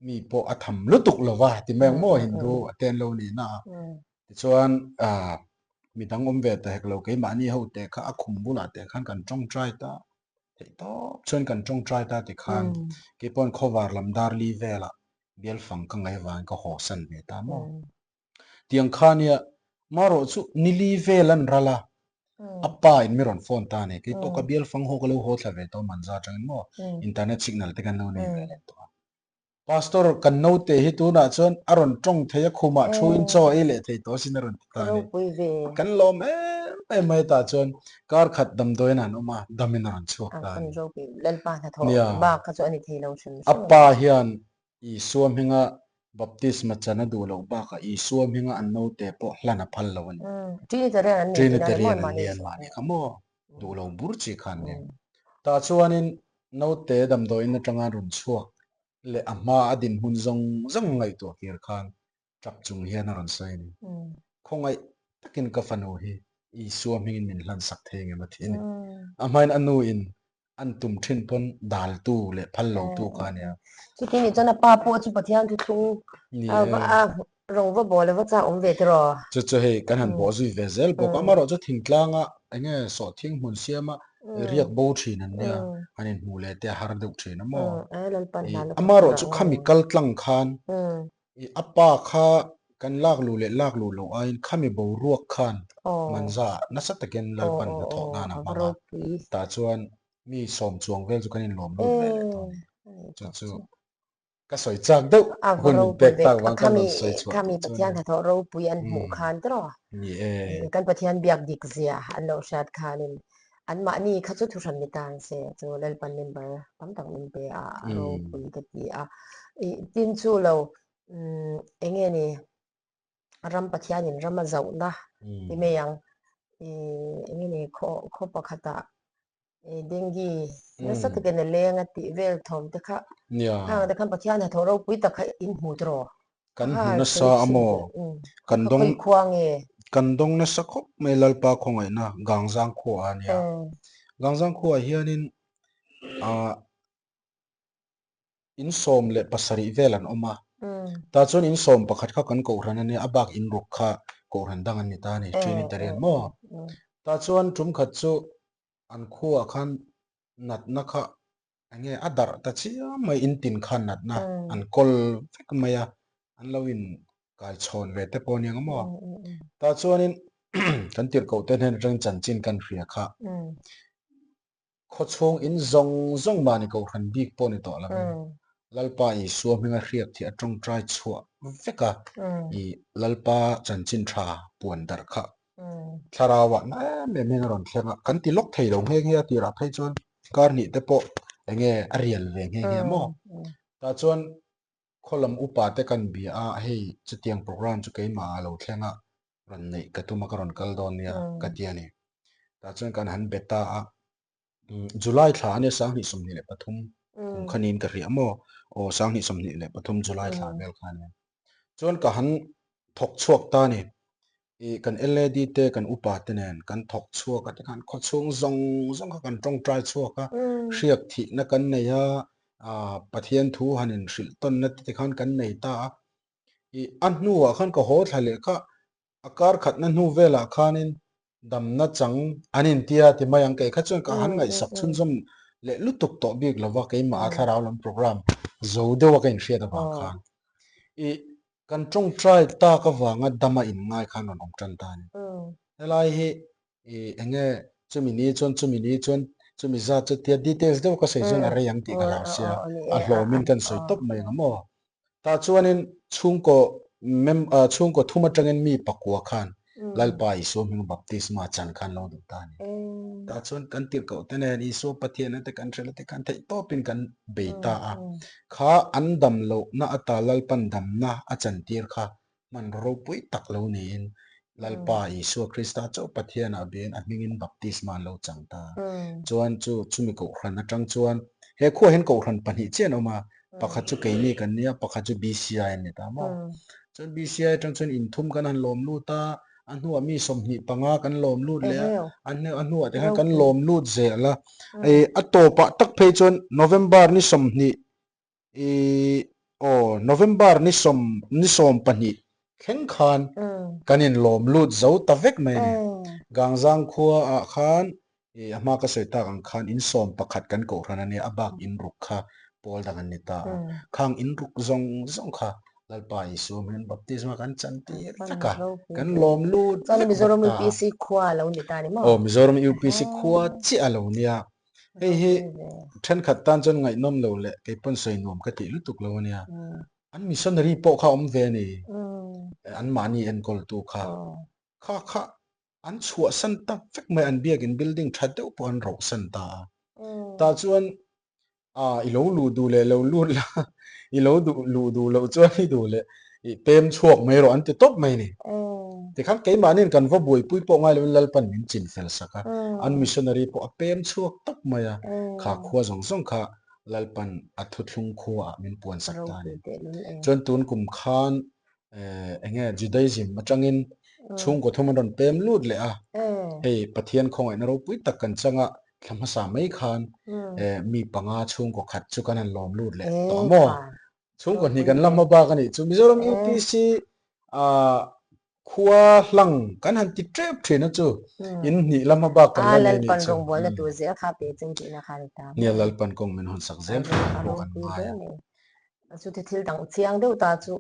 Mi pawh a tham lutuk lo va ti mai ang maw Hindu a ten lo ni na a. Tichuan midang awm ve ta hek lo keimahni ho te kha a khum bulah te khan kan tawngtai ta theih tawp chuan kan tawngtai ta tikhan keipawn khawvar lam darli velah bialfang ka ngaih avangin ka haw san ve ta maw. Tiang kha nia, marawh chu nili vel an ral a, a pa in mi rawn phone ta a ni. Kei pawh ka bial fang haw ka lo haw thla ve tawh manza atangin maw internet signal te kan lo nei ve leh tawh a. Pastor kan naute hi tunah chuan a rawn tawng thei a, khumah thu in chaw ei leh thei tawh asin a rawn ti ta a ni. Kan lawm em em mai tah chuan kar khat damdawiin an awm a, damin a rawn chhuak ta a ni. Nia, a pa hian Isua hminga baptisma chan a duh loh bakah Isua hminga an naute pawh hlan a phal lo a ni. Trinitarian an ni tih na Trinitarian an ni an mahni kha maw? Duh lo bur chi kha an ni. Tah chuanin naute damdawiin atanga rawn chhuak leh a hma a dinhmun zawng zawng a ngaihtuah kir khan tap chung hian a rawn sawi a ni. Khawngaih takin ka fanu hi Isua hmingin min hlan sak thei engemaw ti a ni. A hmain a nu in an tum thin pawn daltu leh phal lotu kha a nia. Chuti nih chuan a pa pawh chu Pathian thuthlung a rawng va bawl a va chak awm ve tiraw? Chu chu hei kan han bawh zui ve zel bawk a, amaherawh chu thingtlanga enge sawhthing hmun siama riak bo thin an nia, an inhmuh leh te a har deuh thin a maw? Amaherawh chu khami kal tlang khan I a pa kha kan lak luh leh lak luh loh aiin khami boruak khan manza nasa takin Lalpan hnathawh nan a hmang a, tah chuan mi sawm chuang vel chu kan inlawm lut ve leh tawh a ni. Chu chu ka sawi chak deuh hun min pek tak vang kan rawn sawi chhuah tih chu a ni. Ni e. Kan Pathian biak dik zia an lo hriat khanin anmahni kha chu thuhran ni tan se chu Lalpan member tam tak min pe a, a ropui ka ti a. Tin chu lo eng nge ni ram Pathianin ram a zauhna ti mai ang eng nge ni khaw pakhatah dengue nasa takin a leng a tih vel thawm te kha khang te khan Pathian hnathawh ropui tak kha in hmu tawh. Kan hmu nasa a maw? Kan dawng kan dawng nasa khawp mai Lalpa khawngaihna Gangzang khua a nia. Gangzang khuaah hianin ah in 17 vel an awm a. Tah chuan in sawm pakhat kha kan kohhran a nia, a bak in ruk kha kohhran dang an ni ta a ni, Trinitarian maw? Tah chuan tum khat chu an khuaah khan natna kha Enge a darh ta chiam mai in tin khan natna an kawl vek mai a, an lo in kai chhawn ve te pawh aniang maw? Tah chuanin kan tirhkoh te hnen atangin chanchin kan hria kha khawchhung in zawng zawng mahni kohhran bik pawh ni tawh lovin Lalpa Isua hminga hriak thih a tawngtai chhuah vek a, i Lalpa chanchin tha puan darh kha Thlarauah na em em hian a rawn thleng a, kan ti lawk thei lo nghe nghe a tirah phei chuan kar hnih te pawh eng nge a rial ve nghe nghe maw. Tah chuan khaw lam upa te kan bia a, hei chutiang program chu keimah ah a lo thleng a, rawn neih ka tum a ka rawn kal dawn nia ka ti a ni. Tah chuan kan han be ta a, July thla a nia 2023 kum kha niin ka hria maw, aw 2023 July thla vel kha a nia. Chuan ka han thawk chhuak ta a ni. I kan LAD te kan upa te nen kan thawk chhuak a tikhan khawchhung zawng zawng kha kan tawngtai chhuak a, hriak thihna kan nei a, Pathian thu han inhrilh tawnna te tikhan kan nei ta a. I a hnuah khan ka haw thla leh kha a kar khatna hnu velah khanin damna chang an intia ti mai ang kei kha chuan ka han ngaihsak chhunzawm leh lutuk tawh bik lova keimah a thlarau lam program zo deuha ka inhriat avang khan i kan tawngtai tak avanga dama inngai khan rawn awm tan ta a ni. Helai hi i enge chumi ni chuan chumi ni chuan chumi zat chu tia details deuh ka sawi chuan a rei ang tih ka hlau sia a hlawmin kan sawi tawp mai ang maw. Tah chuanin chhungkaw mem chhungkaw thum atangin mi pakua khan. Lalpa Isua hming baptisma chan kha an lo duh ta a ni. Tah chuan kan tirhkoh te nen Isua Pathian te kan hrilh a tikhan theih tawpin kan bei ta a. Kha an dam lohna ata Lalpan damna a chantir kha hmanraw ropui tak lo niin Lalpa Isua Krista chauh Pathianah biain a hmingin baptisma an lo chang ta. Chuan chu chumi kohhran atang chuan he khuaah hian kohhran pahnih chiah an awm a, pakhat chu keini kan nia, pakhat chu BCI an ni ta maw. Chuan BCI atang chuan inthum kan han lawm lut a, a hnuah mi 25 kan lawm lut leh a, a hnuah te khan kan lawm lut zel a. A tawpah tak phei chuan November ni 20 I aw November ni sawm ni 12 thleng khan kan in lawm lut zo ta vek mai a ni. Gangzang khua ah khan i a hma ka sawi tak ang khan in 11 kan kohhran a nia, a bak in ruk kha pawl dang an ni ta a. Khang in ruk zawng zawng kha Lalpa Isua hmingin baptisma kan chan tir vek a, kan lawm lut vek bawk ta a. Aw Mizoram UPC khua chiah a lo nia. Hei hi thenkhat tan chuan ngaihnawm lo leh kei pawn sawi nuam ka tih lutuk lo ania. An missionary pawh kha awm ve a ni. An mahni enkawltu kha. Kha kha an chhuahsan ta vek mai an biakin building tha deuh pawh an rohsan ta a. Tah chuan a i lo luh duh leh lo lut la, i lo duh luh duh loh chuan i duh leh i pem chhuak mai rawh an ti tawp mai a ni. Tikhan keimahniin kan va buaipui pawh ngai loin Lalpan min chin fel sak a, an missionary pawh a pem chhuak tawp mai a, kha khua zawng zawng kha Lalpan a thuthlung khuaah min puan sak ta a ni. Chuan tun kum khan eng nge Judaism atangin chhungkaw thum an rawn pem lut leh a, hei Pathian khawngaihna ropui tak kan chang a, thla hmasa mai khan mi panga chhungkaw khat chu kan han lawm lut leh tawh a maw? Chhungkaw hnih kan la hma bak a nih chu Mizoram UPC khua hlang kan han ti tep thin a chu in hnih la hma bak kan la nei a nih chu. Nia Lalpan kawng min hawn sak zel tur pawh kan ngai a. Chuti thil dang chiang deuh ta chu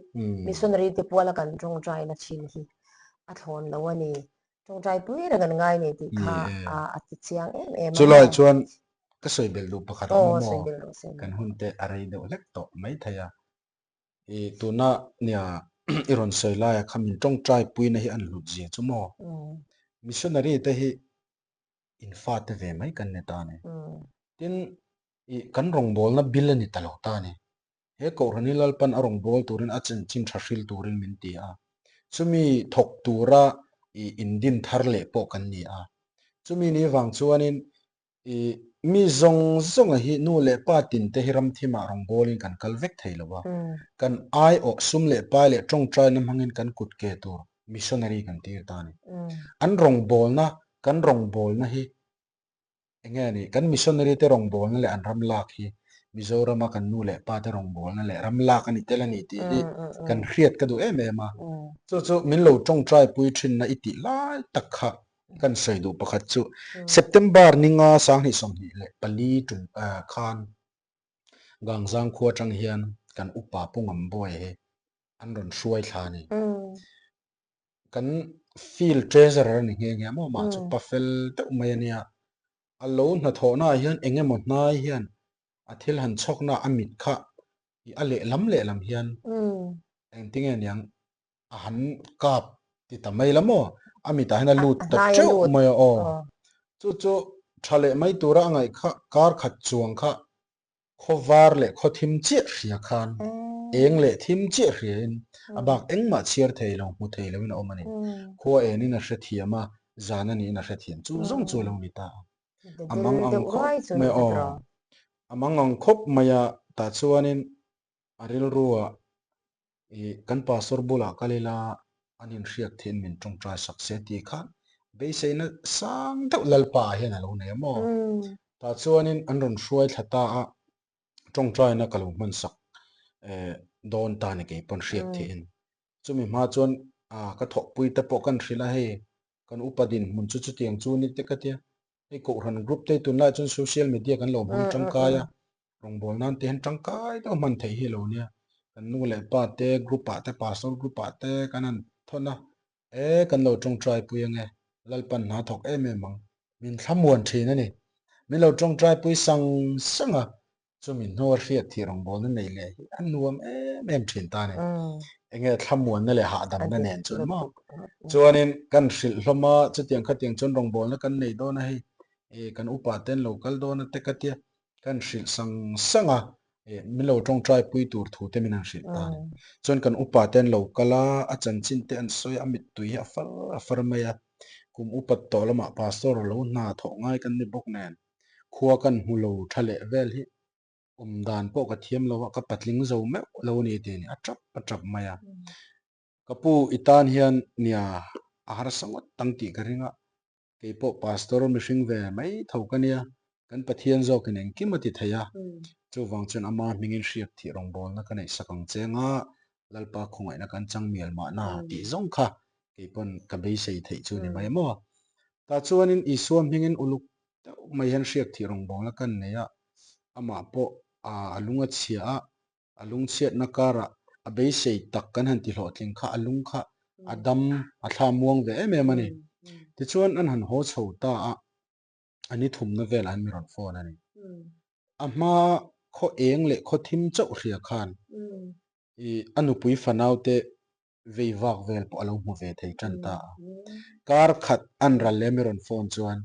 missionary te puala kan tawngtai na thin hi a thlawn lo a ni. Tawngtai pui reng an ngai nei tih kha a ti chiang em em a. Chulai chuan ka sawi belh duh pakhat a awm a maw? Kan hun te a rei deuh hlek tawh mai thei a. I tuna nia i rawn sawi laia kha min tawngtai puina hi an hlut zia chu maw? Missionary te hi in fate ve mai kan ni ta a ni. Tin, i kan rawngbawlna bil a ni ta lo ta a ni. He Kohhran hi Lalpan a rawngbâwl turin a chanchin tha hril turin min ti a. Chumi thawk tura i indin thar leh pawh kan ni a. Chumi ni vang chuanin i mi zawng zawnga hi nu leh pa tinte hi ramthimah rawngbâwlin kan kal vek thei lo a. Kan aiawh sum leh pai leh tawngtaina hmangin kan kut ke tur missionary kan tir ta a ni. An rawngbâwlna, kan rawngbâwlna hi Eng nge ni, kan missionary te rawngbawlna leh an ram lak hi Mizorama kan nu leh pa te rawngbawlna leh ram lak a ni tel a ni tih hi kan hriat ka duh em em a. Chu chu min lo tawngtai pui thinna i tih lai tak kha kan sawi duh pakhat chu September ni nga 2024 tum khan Gangzang khua atang hian kan upa Pu Ngambawi hi an rawn hruai thla a ni. Kan field treasurer a ni nghe nghe a maw mah chu pa fel deuh mai a nia. A lo hnathawhna ah hian eng emaw hnai hian a thil han chhawkna a mit kha ih a lehlam lehlam hian engtinge niang a han kap ti ta mai la maw a mitah hian a lut ta teuh mai a aw. Chu chu tha leh mai tura a ngaih kha kar khat chuang kha Khaw var leh khaw thim chiah hria khan eng leh thim chiah hriain a bak engmah chhiar thei lo, hmu thei loin a awm a ni. Khua enin a hrethiam a, zan a niin a hrethiam. Chu zawng chu a lo ni ta a. A mang ang khawp mai a, aw. A mang ang khawp mai a, tah chuanin a rilruah I kan pastor bulah kal ila an inhriak theih in min tawngtai sak se tih kha beiseina sang deuh Lalpa ah hian a lo nei a maw? Tah chuanin an rawn hruai thla ta a, tawngtaina ka lo hman sak dawn ta ni kei pawn hriak theih in. Chumi hma chuan ka thawhpui te pawh kan hrilh a hei kan upa dinhmun chu chutiang chu ni te ka tia. Hei Kohhran group te tunlai chuan social media kan lo hmang tangkai a, rawngbâwl nan te hian tangkai deuh hman theih hi a lo nia. Kan nu leh pa te group ah te pastor group ah te kan han thawn a, e kan lo tawngtai pui ange, Lalpan hna thawk em em ang, min thlamuan thin a ni. Min lo tawngtai pui sang sang a, chumi hnua hriat thih rawngbâwlna nei leh hi a nuam em em thin ta a ni. Enge thlamuanna leh hahdamna nen chuan maw? Chuanin kan hrilh hlawm a, chutiang khatiang chuan rawngbawlna kan nei dawn a hei, eh kan upa ten lo kal dawn a te ka tia, kan hrilh sang sang a, eh min lo tawngtai pui tur thu te min han hrilh ta a ni. Chuan kan upa ten lo kal a, a chanchin te an sawi a, a mittui hi a far a far mai a, kum upat tawh lamah pastor lo hna thawh ngai kan ni bawk nen, khua kan hmu lo tha leh vel hi awm dan pawh ka thiam lo a, ka patling zo meuh lo a ni tih a ni, a tap a tap mai a. Ka pu i tan hian nia a harsa ngawt ang tih ka ring a, kei pawh pastor mihring ve mai tho ka nia, kan Pathian zawkin engkim a ti thei a, chuvang chuan ama hmingin hriak thih rawngbawlna ka neih sak ang che nga, Lalpa khawngaihna kan chang mial mahna tih zawng kha kei pawn ka beisei theih chu ni mai maw. Tah chuanin Isua hmingin uluk deuh mai hian hriak thih rawngbawlna kan nei a, amah pawh a lung a chhia a, a lungchhiatna karah a beisei tak kan han ti hlawhtling kha a lung kha a dam a thla muang ve em em a ni. Tichuan an han haw chho ta a, a ni thumna velah hian mi rawn phone a ni. A hma khaw eng leh khaw thim chauh hria khan ih a nupui fanaute vei vak vel pawh a lo hmu ve thei tan ta a. Kar khat an ral leh mi rawn phone chuan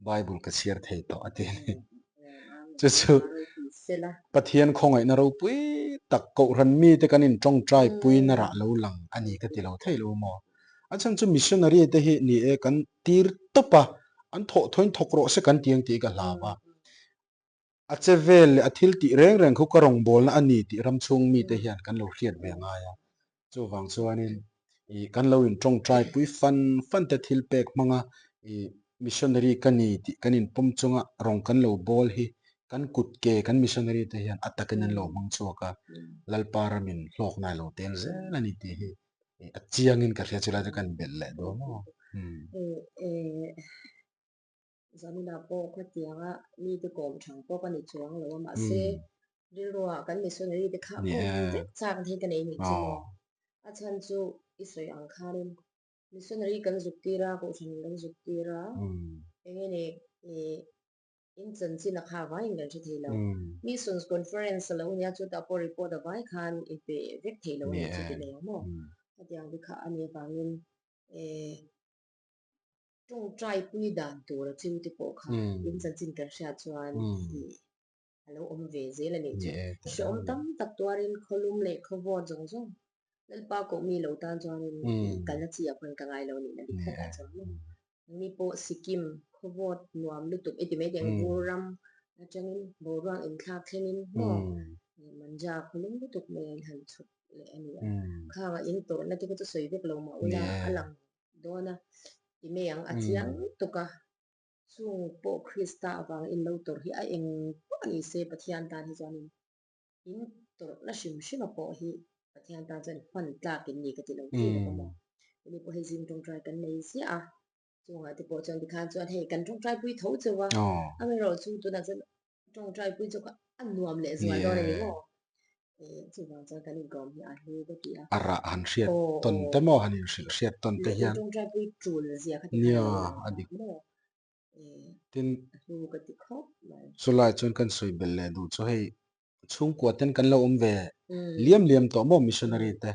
Bible ka chhiar thei tawh a ti a ni. Chu chu Pathian khawngaihna ropui tak Kohhran mite kan intawngtai puina rah lo lang a ni ka ti lo thei lo maw? A chhan chu missionary te hi ni e kan tir tawp a, an thawh thawiin thawk rawh se kan ti ang tih ka hlau a. A che vel leh a thil tih reng reng khu ka rawngbawlna a ni tih ram chhung mite hian kan lo hriat ve ngai a. Chuvang chuanin ih kan lo intawngtai pui fan fan te thil pek hmanga ih missionary ka ni tih kan inpawm chunga rawng kan lo bawl hi kan kut ke kan missionary te hian a takin an lo hmang chhuak a, Lalpa ramin hlawkna a lo tel zel a ni tih hi a chiangin ka hria chulai chu kan belh leh dawn maw. Zaninah pawh khatianga mite kawm thang pawh ka ni chuang lo a, mahse rilruah kan missionary te kha kawm vek chak hi ka nei nih chu maw. A chhan chu i sawi ang khanin missionary kan zuk tir a, kohhran kan zuk tir a, enge ni ih in chanchin a kha vaiin kan hre thei lo. Missions conference a lo nia chutah pawh report a vai khan i pe vek thei lo a nih chu ti lo ang maw. Khatiang te kha a nih avangin eh. Tawngtai pui dan tur a chiu te pawh kha in chanchin kan hriat chuan ih a lo awm ve zel a nih chu. Hrehawm tam tak tuarin khawlum leh khawvawt zawng zawng Lalpa koh mi lo tan chuanin ih kalna chi ah khuan ka ngai lo nih na dik takah chuan maw. Ni pawh Sikkim khawvawt nuam lutuk i ti mai teh ang vur ram atangin boruak inthlak thlengin maw manja khawlum lutuk mai a in han chhuk leh a ni a. Khangah in tawrhna te kha chu sawi vek lo mah ula a lang dawn a, ti mai ang, a chiang lutuk a, chung pawh Krista avanga in lo tawrh hi a eng pawh a ni se Pathian tan hi chuanin in tawrhna hrim hrima pawh hi Pathian tan chuan hman tlak in ni ka ti lo thei lo maw. Hemi pawh hei zing tawngtai kan nei ziah a, chungah te pawh chuan tikhan chuan hei kan tawngtai pui tho cheu a, amaherawhchu tunah chuan tawngtai pui chu a nuam leh zual dawn a ni maw. Chuvang chuan kan inkawm hi a hlu ka ti a. A rah han hriat tawn te maw han inhrilh hriat tawn te hian. Tawngtai pui tul zia kha ti khan a lo lang a dik maw. Tin a hlu ka ti khawp mai. Chulai chuan kan sawi belh leh duh chu hei chhungkua ten kan lo awm ve liam liam tawh maw missionary te.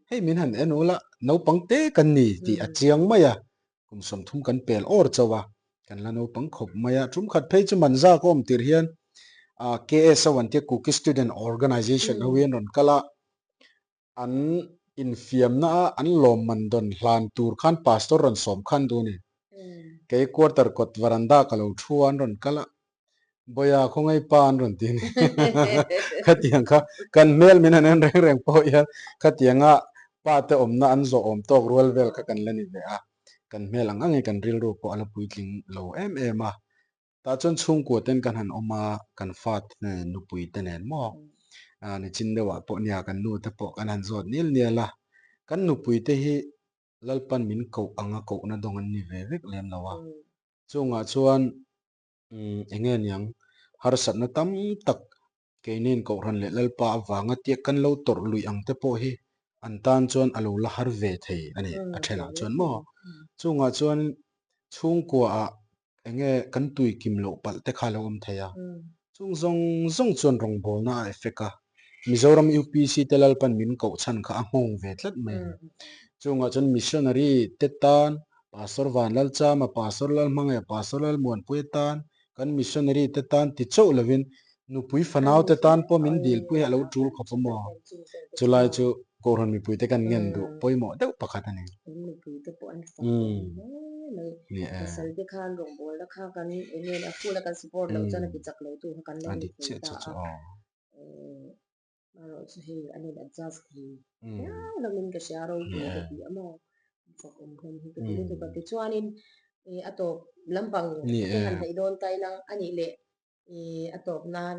Hei min han en ula naupang te kan ni tih a chiang mai a, kum 30 kan pel awr chauh a, kan la naupang khawp mai a. Tum khat phei chu Manza ka awm tir hian KSO an tia Kuki Student Organization ho hi an rawn kal a, an infiamna a an lawmman dawn hlan tur khan pastor rawn sawm khan duh a ni. Kei quarter kawt varanda ka lo thu a an rawn kal a, Bawiha khawngaih pa an rawn ti a ni. Khatiang kha kan hmel min han en reng reng pawh hian khatianga pa te awmna an zawh awm tawk rual vel kha kan la ni ve a. Kan hmel ang angin kan rilru pawh a la puitling lo em em a. Tah chuan chhungkua ten kan han awm a, kan fa te nen nupui te nen maw nichin deuhah pawh nia kan nu te pawh kan han zawt nil nial a. Kan nupui te hi Lalpan min koh anga kohna dawng an ni ve vek lem lo a. Chungah chuan Umm enge niang, harsatna tam tak keinin Kohhran leh Lalpa avanga tiak kan lo tawrh luih ang te pawh hi an tan chuan a lo la har ve thei a ni, a thenah chuan maw? Chungah chuan chhungkuaah enge kan tui kim loh palh te kha a lo awm thei a, chung zawng zawng chuan rawngbawlna a effect a. Mizoram UPC te Lalpan min koh chhan kha a nghawng ve tlat mai a ni. Chungah chuan Missionary te tan Pastor Vanlalchama, Pastor Lalhmangaia, Pastor Lalmuanpuia tan, kan missionary te tan ti chauh lovin nupui fanau te tan pawh min dilpui hi a lo tul khawp a maw? Chulai chu Kohhran mipui te kan ngen duh pawimawh deuh pakhat a ni. Ni e. A dik chiah chu chu aw. Erawh chu hei an in adjust thei viau lovin ka hria ropui ka ti a maw fak awm hlawm hi ka ti lutuk a tichuanin ih a tawp lampang te han hnaih dawn ta ila a nih leh ih a tawp nan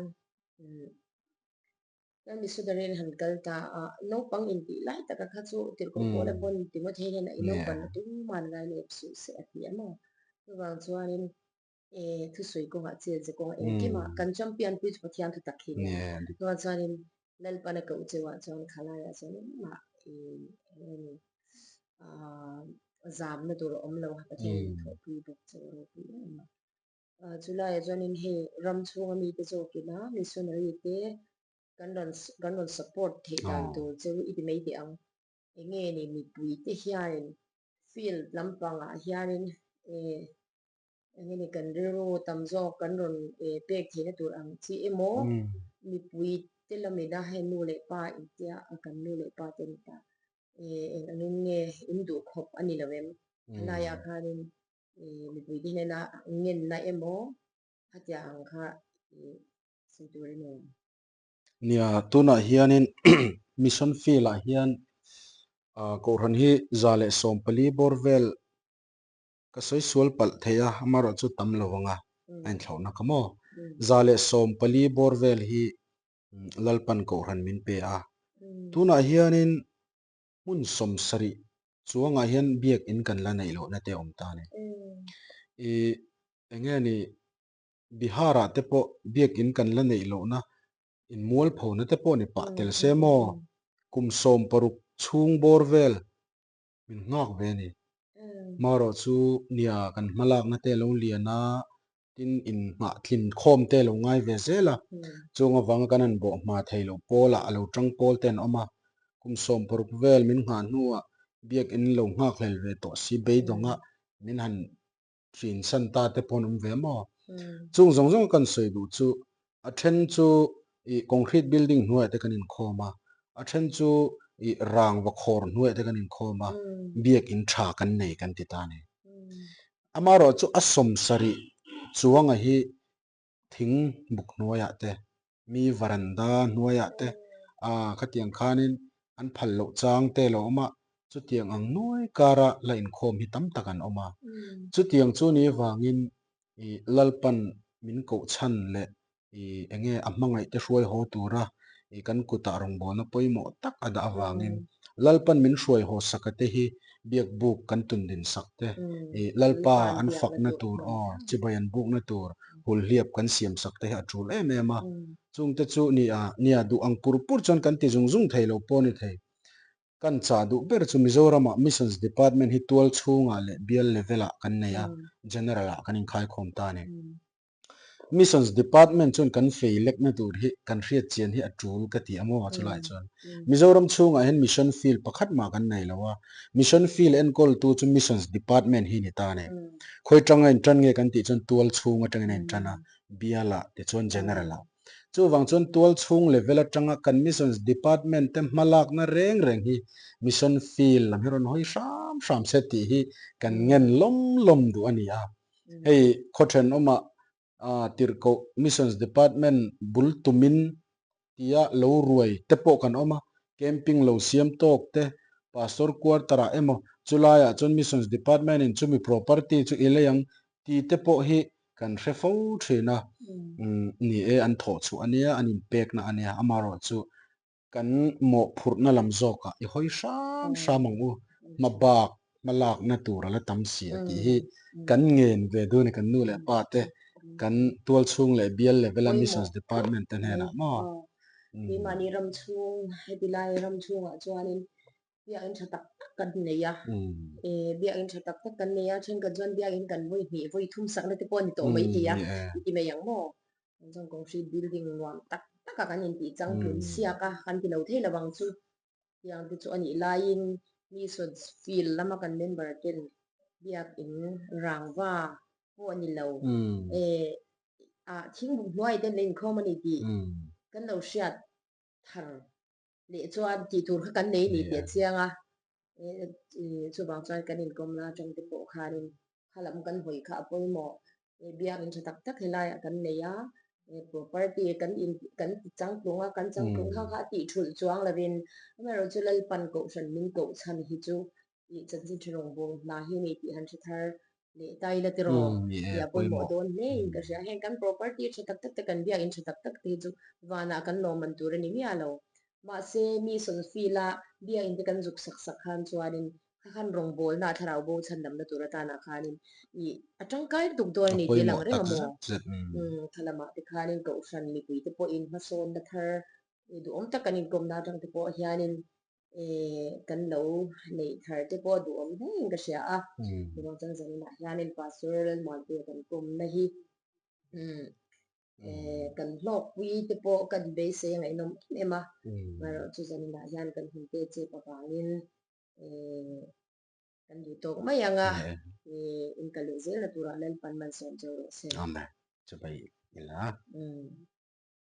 kan missionary an han kal ta a naupang intih lai taka kha chu tirhkoh pawl a pawn Timothy hian a i naupan a tuman ngai lep suh se a ti a maw chuvang chuanin E thusawi kawngah chet ze kawngah engkimah kan champion pui chu Pathian thu tak hi nia. Chuan chuanin Lalpan a koh cheuhah chuan khalaiah chuan engmah i eng zamna tur a awm lo a, Pathian in thawhpui bawk chauh a ropui em a. Chulaiah chuanin hei ram chhunga mite zawkina missionary te kan rawn kan rawn support theih dan tur cheu i ti mai teh ang. Enge ni mipui te hianin field lampangah hianin e Eng nge kan rilru tam zawk kan rawn pek theihna tur ang chi emaw mipui te lamina hei nu leh pa intia kan nu leh pa te ni ta eng angin nge in duh khawp a ni lo em? Helaiah khanin mipui te hnena ngenna emaw khatia ang kha sawi tur a ni em? Nia, tunah hianin Mission Field-ah hian Kohhran hi 114 bawr vel Ka sawi sual palh thei a, amaherawh chu tam lo ang a, a inthlauhna kha maw? 114 bawr vel hi Lalpan Kohhran min pe a. Tunah hianin hmun 70 chuangah hian biakin kan la neih lohna te a awm ta a ni. I eng nge ni Bihar-ah te pawh biakin kan la neih lohna inmualphona te pawh ni pah tel se maw? Kum 16 chhung bawr vel min nghak ve a ni. Marawh chu nia kan hmalakna te a lo lian a, tin inngah tlin khawm te a lo ngai ve zel a. Chung avanga kan han bawh hma thei loh pawlah a lo tang pawl te an awm a. Kum 16 vel min nghah hnuah biakin lo nghak hlel ve tawh si beidawnga min han Thin san ta te pawh an awm ve maw? Chung zawng zawng kan sawi duh chu a then chu ih concrete building hnuaiah te kan inkhawm a, a then chu ih rangva khawr hnuaiah te kan inkhawm a, biakin tha kan nei kan ti ta a ni. Amaherawh chu a 70 chuanga hi thing buk hnuaiah te, mi varanda hnuaiah te ah khatiang khanin an phal loh chang te lo awm a, chutiang ang nuai kara la inkhawm hi tam tak an awm a. Chutiang chu ni vangin ih Lalpan min koh chhan leh ih enge a hmangaih te hruai haw tura ih kan kutah rawngbawlna pawimawh tak a dah avangin Lalpan min hruai haw saka te hi biak buk kan tun din sak te, ih Lalpa an fakna tur aw chibai an bukna tur hulhliap kan siam sak te hi a tul em em a. Chungte chu nia nia duh ang pur pur chuan kan ti zung zung thei lo pawh a ni thei. Kan chah duh ber chu Mizoramah Missions Department hi tual chhungah leh bial level ah kan nei a, General ah kan inkhaikhawm ta a ni. Missions Department chuan kan fei lekna tur hi kan hriat chian hi a tul ka ti a maw chulai chuan Mizoram chhungah hian Mission Field pakhat mah kan nei lo a, Mission Field enkawltu chu Missions Department hi ni ta a ni. Khawi tanga intan nge kan tih chuan tual chhung atangin a intan a, bialah tichuan General ah. Chuvang chuan tual chhung level atanga kan Missions Department te hmalakna reng reng hi Mission Field lam hi rawn hawi hram hram se tih hi kan ngen lawm lawm duh a ni a. Hei khaw thenawmah tirhkoh Missions Department bul tumin tia lo ruai te pawh kan awm a, camping lo siam tawk te, Pastor quarter ah emaw chulaiah chuan Missions Department in chumi property chu i lei ang ti te pawh hi kan hre fo thin a, ni e an thawh chhuah a nia, an inpekna a nia, amaherawhchu Kan mawhphurhna lam zawkah i hawi hram hram ang u, hma bak hma lakna tur a la tam si a tih hi kan ngen ve dun a ni, kan nu leh pa te, kan tualchhung leh bial level a Missions Department te hnenah maw. Keimahni ram chhung, heti lai ram chhungah chuanin biakinn tha tak tak kan nei a, biakinn tha tak tak kan nei a, thenkhat chuan biakinn kan vawi hnih vawi thum sakna te pawh a ni tawh maithei a, i ti mai ang maw? Chuan concrete building nuam tak. taka kan intih changtlun siak a, kan ti lo thei lo ang chu. Tiang te chu a nih laiin mi field lama kan member ten biakin rangva pawh a ni lo. Eh, ah thingbuk hnuai ten la inkhawm a ni tih kan lo hriat thar leh chuan tih tur kha kan nei a ni tih a chiang a. Chuvang chuan kan inkawmna atang te pawh khanin kha lam kan hawi kha a pawimawh. Biakin tha tak tak helaiah kan nei a, property kan in kan ti changtlung a, kan changtlung kha kha a tih thulh chuang lovin amaherawhchu Lalpan Kohhran min koh chhan hi chu ih chanchin tha rawngbâwl hna hi a ni tih han hre thar leh ta ila tiraw tih a pawimawh dawn hle in ka hria. Heng kan property tha tak tak te kan biakin tha tak tak te hi chu vanah kan lawmman tur a ni miah lo. Mahse mi sawnfil a biakin te kan zuk sak sak khan chuanin kha khan rawngbawlna a thlarau bo chhandamna tur atanah khanin ih a tangkai lutuk dawn a ni tih a lang reng a maw? Kha lamah te khanin Kohhran mipui te pawhin hmasawnna thar duhawm tak kan inkawmna atang te pawh hianin kan lo neih thar te pawh duhawm hlein ka hria a. Chuvang chuan zaninah hianin Pastor Lalmuanpuia kan kawmna hi Kan hlawkpui te pawh kan beisei a ngaihnawm em em a, amaherawhchu zaninah hian kan hun te chep avangin kan duh tawk mai ang a, in kal leh zelna turah Lalpan malsawm cheu rawh se. Amen. Chubai ila.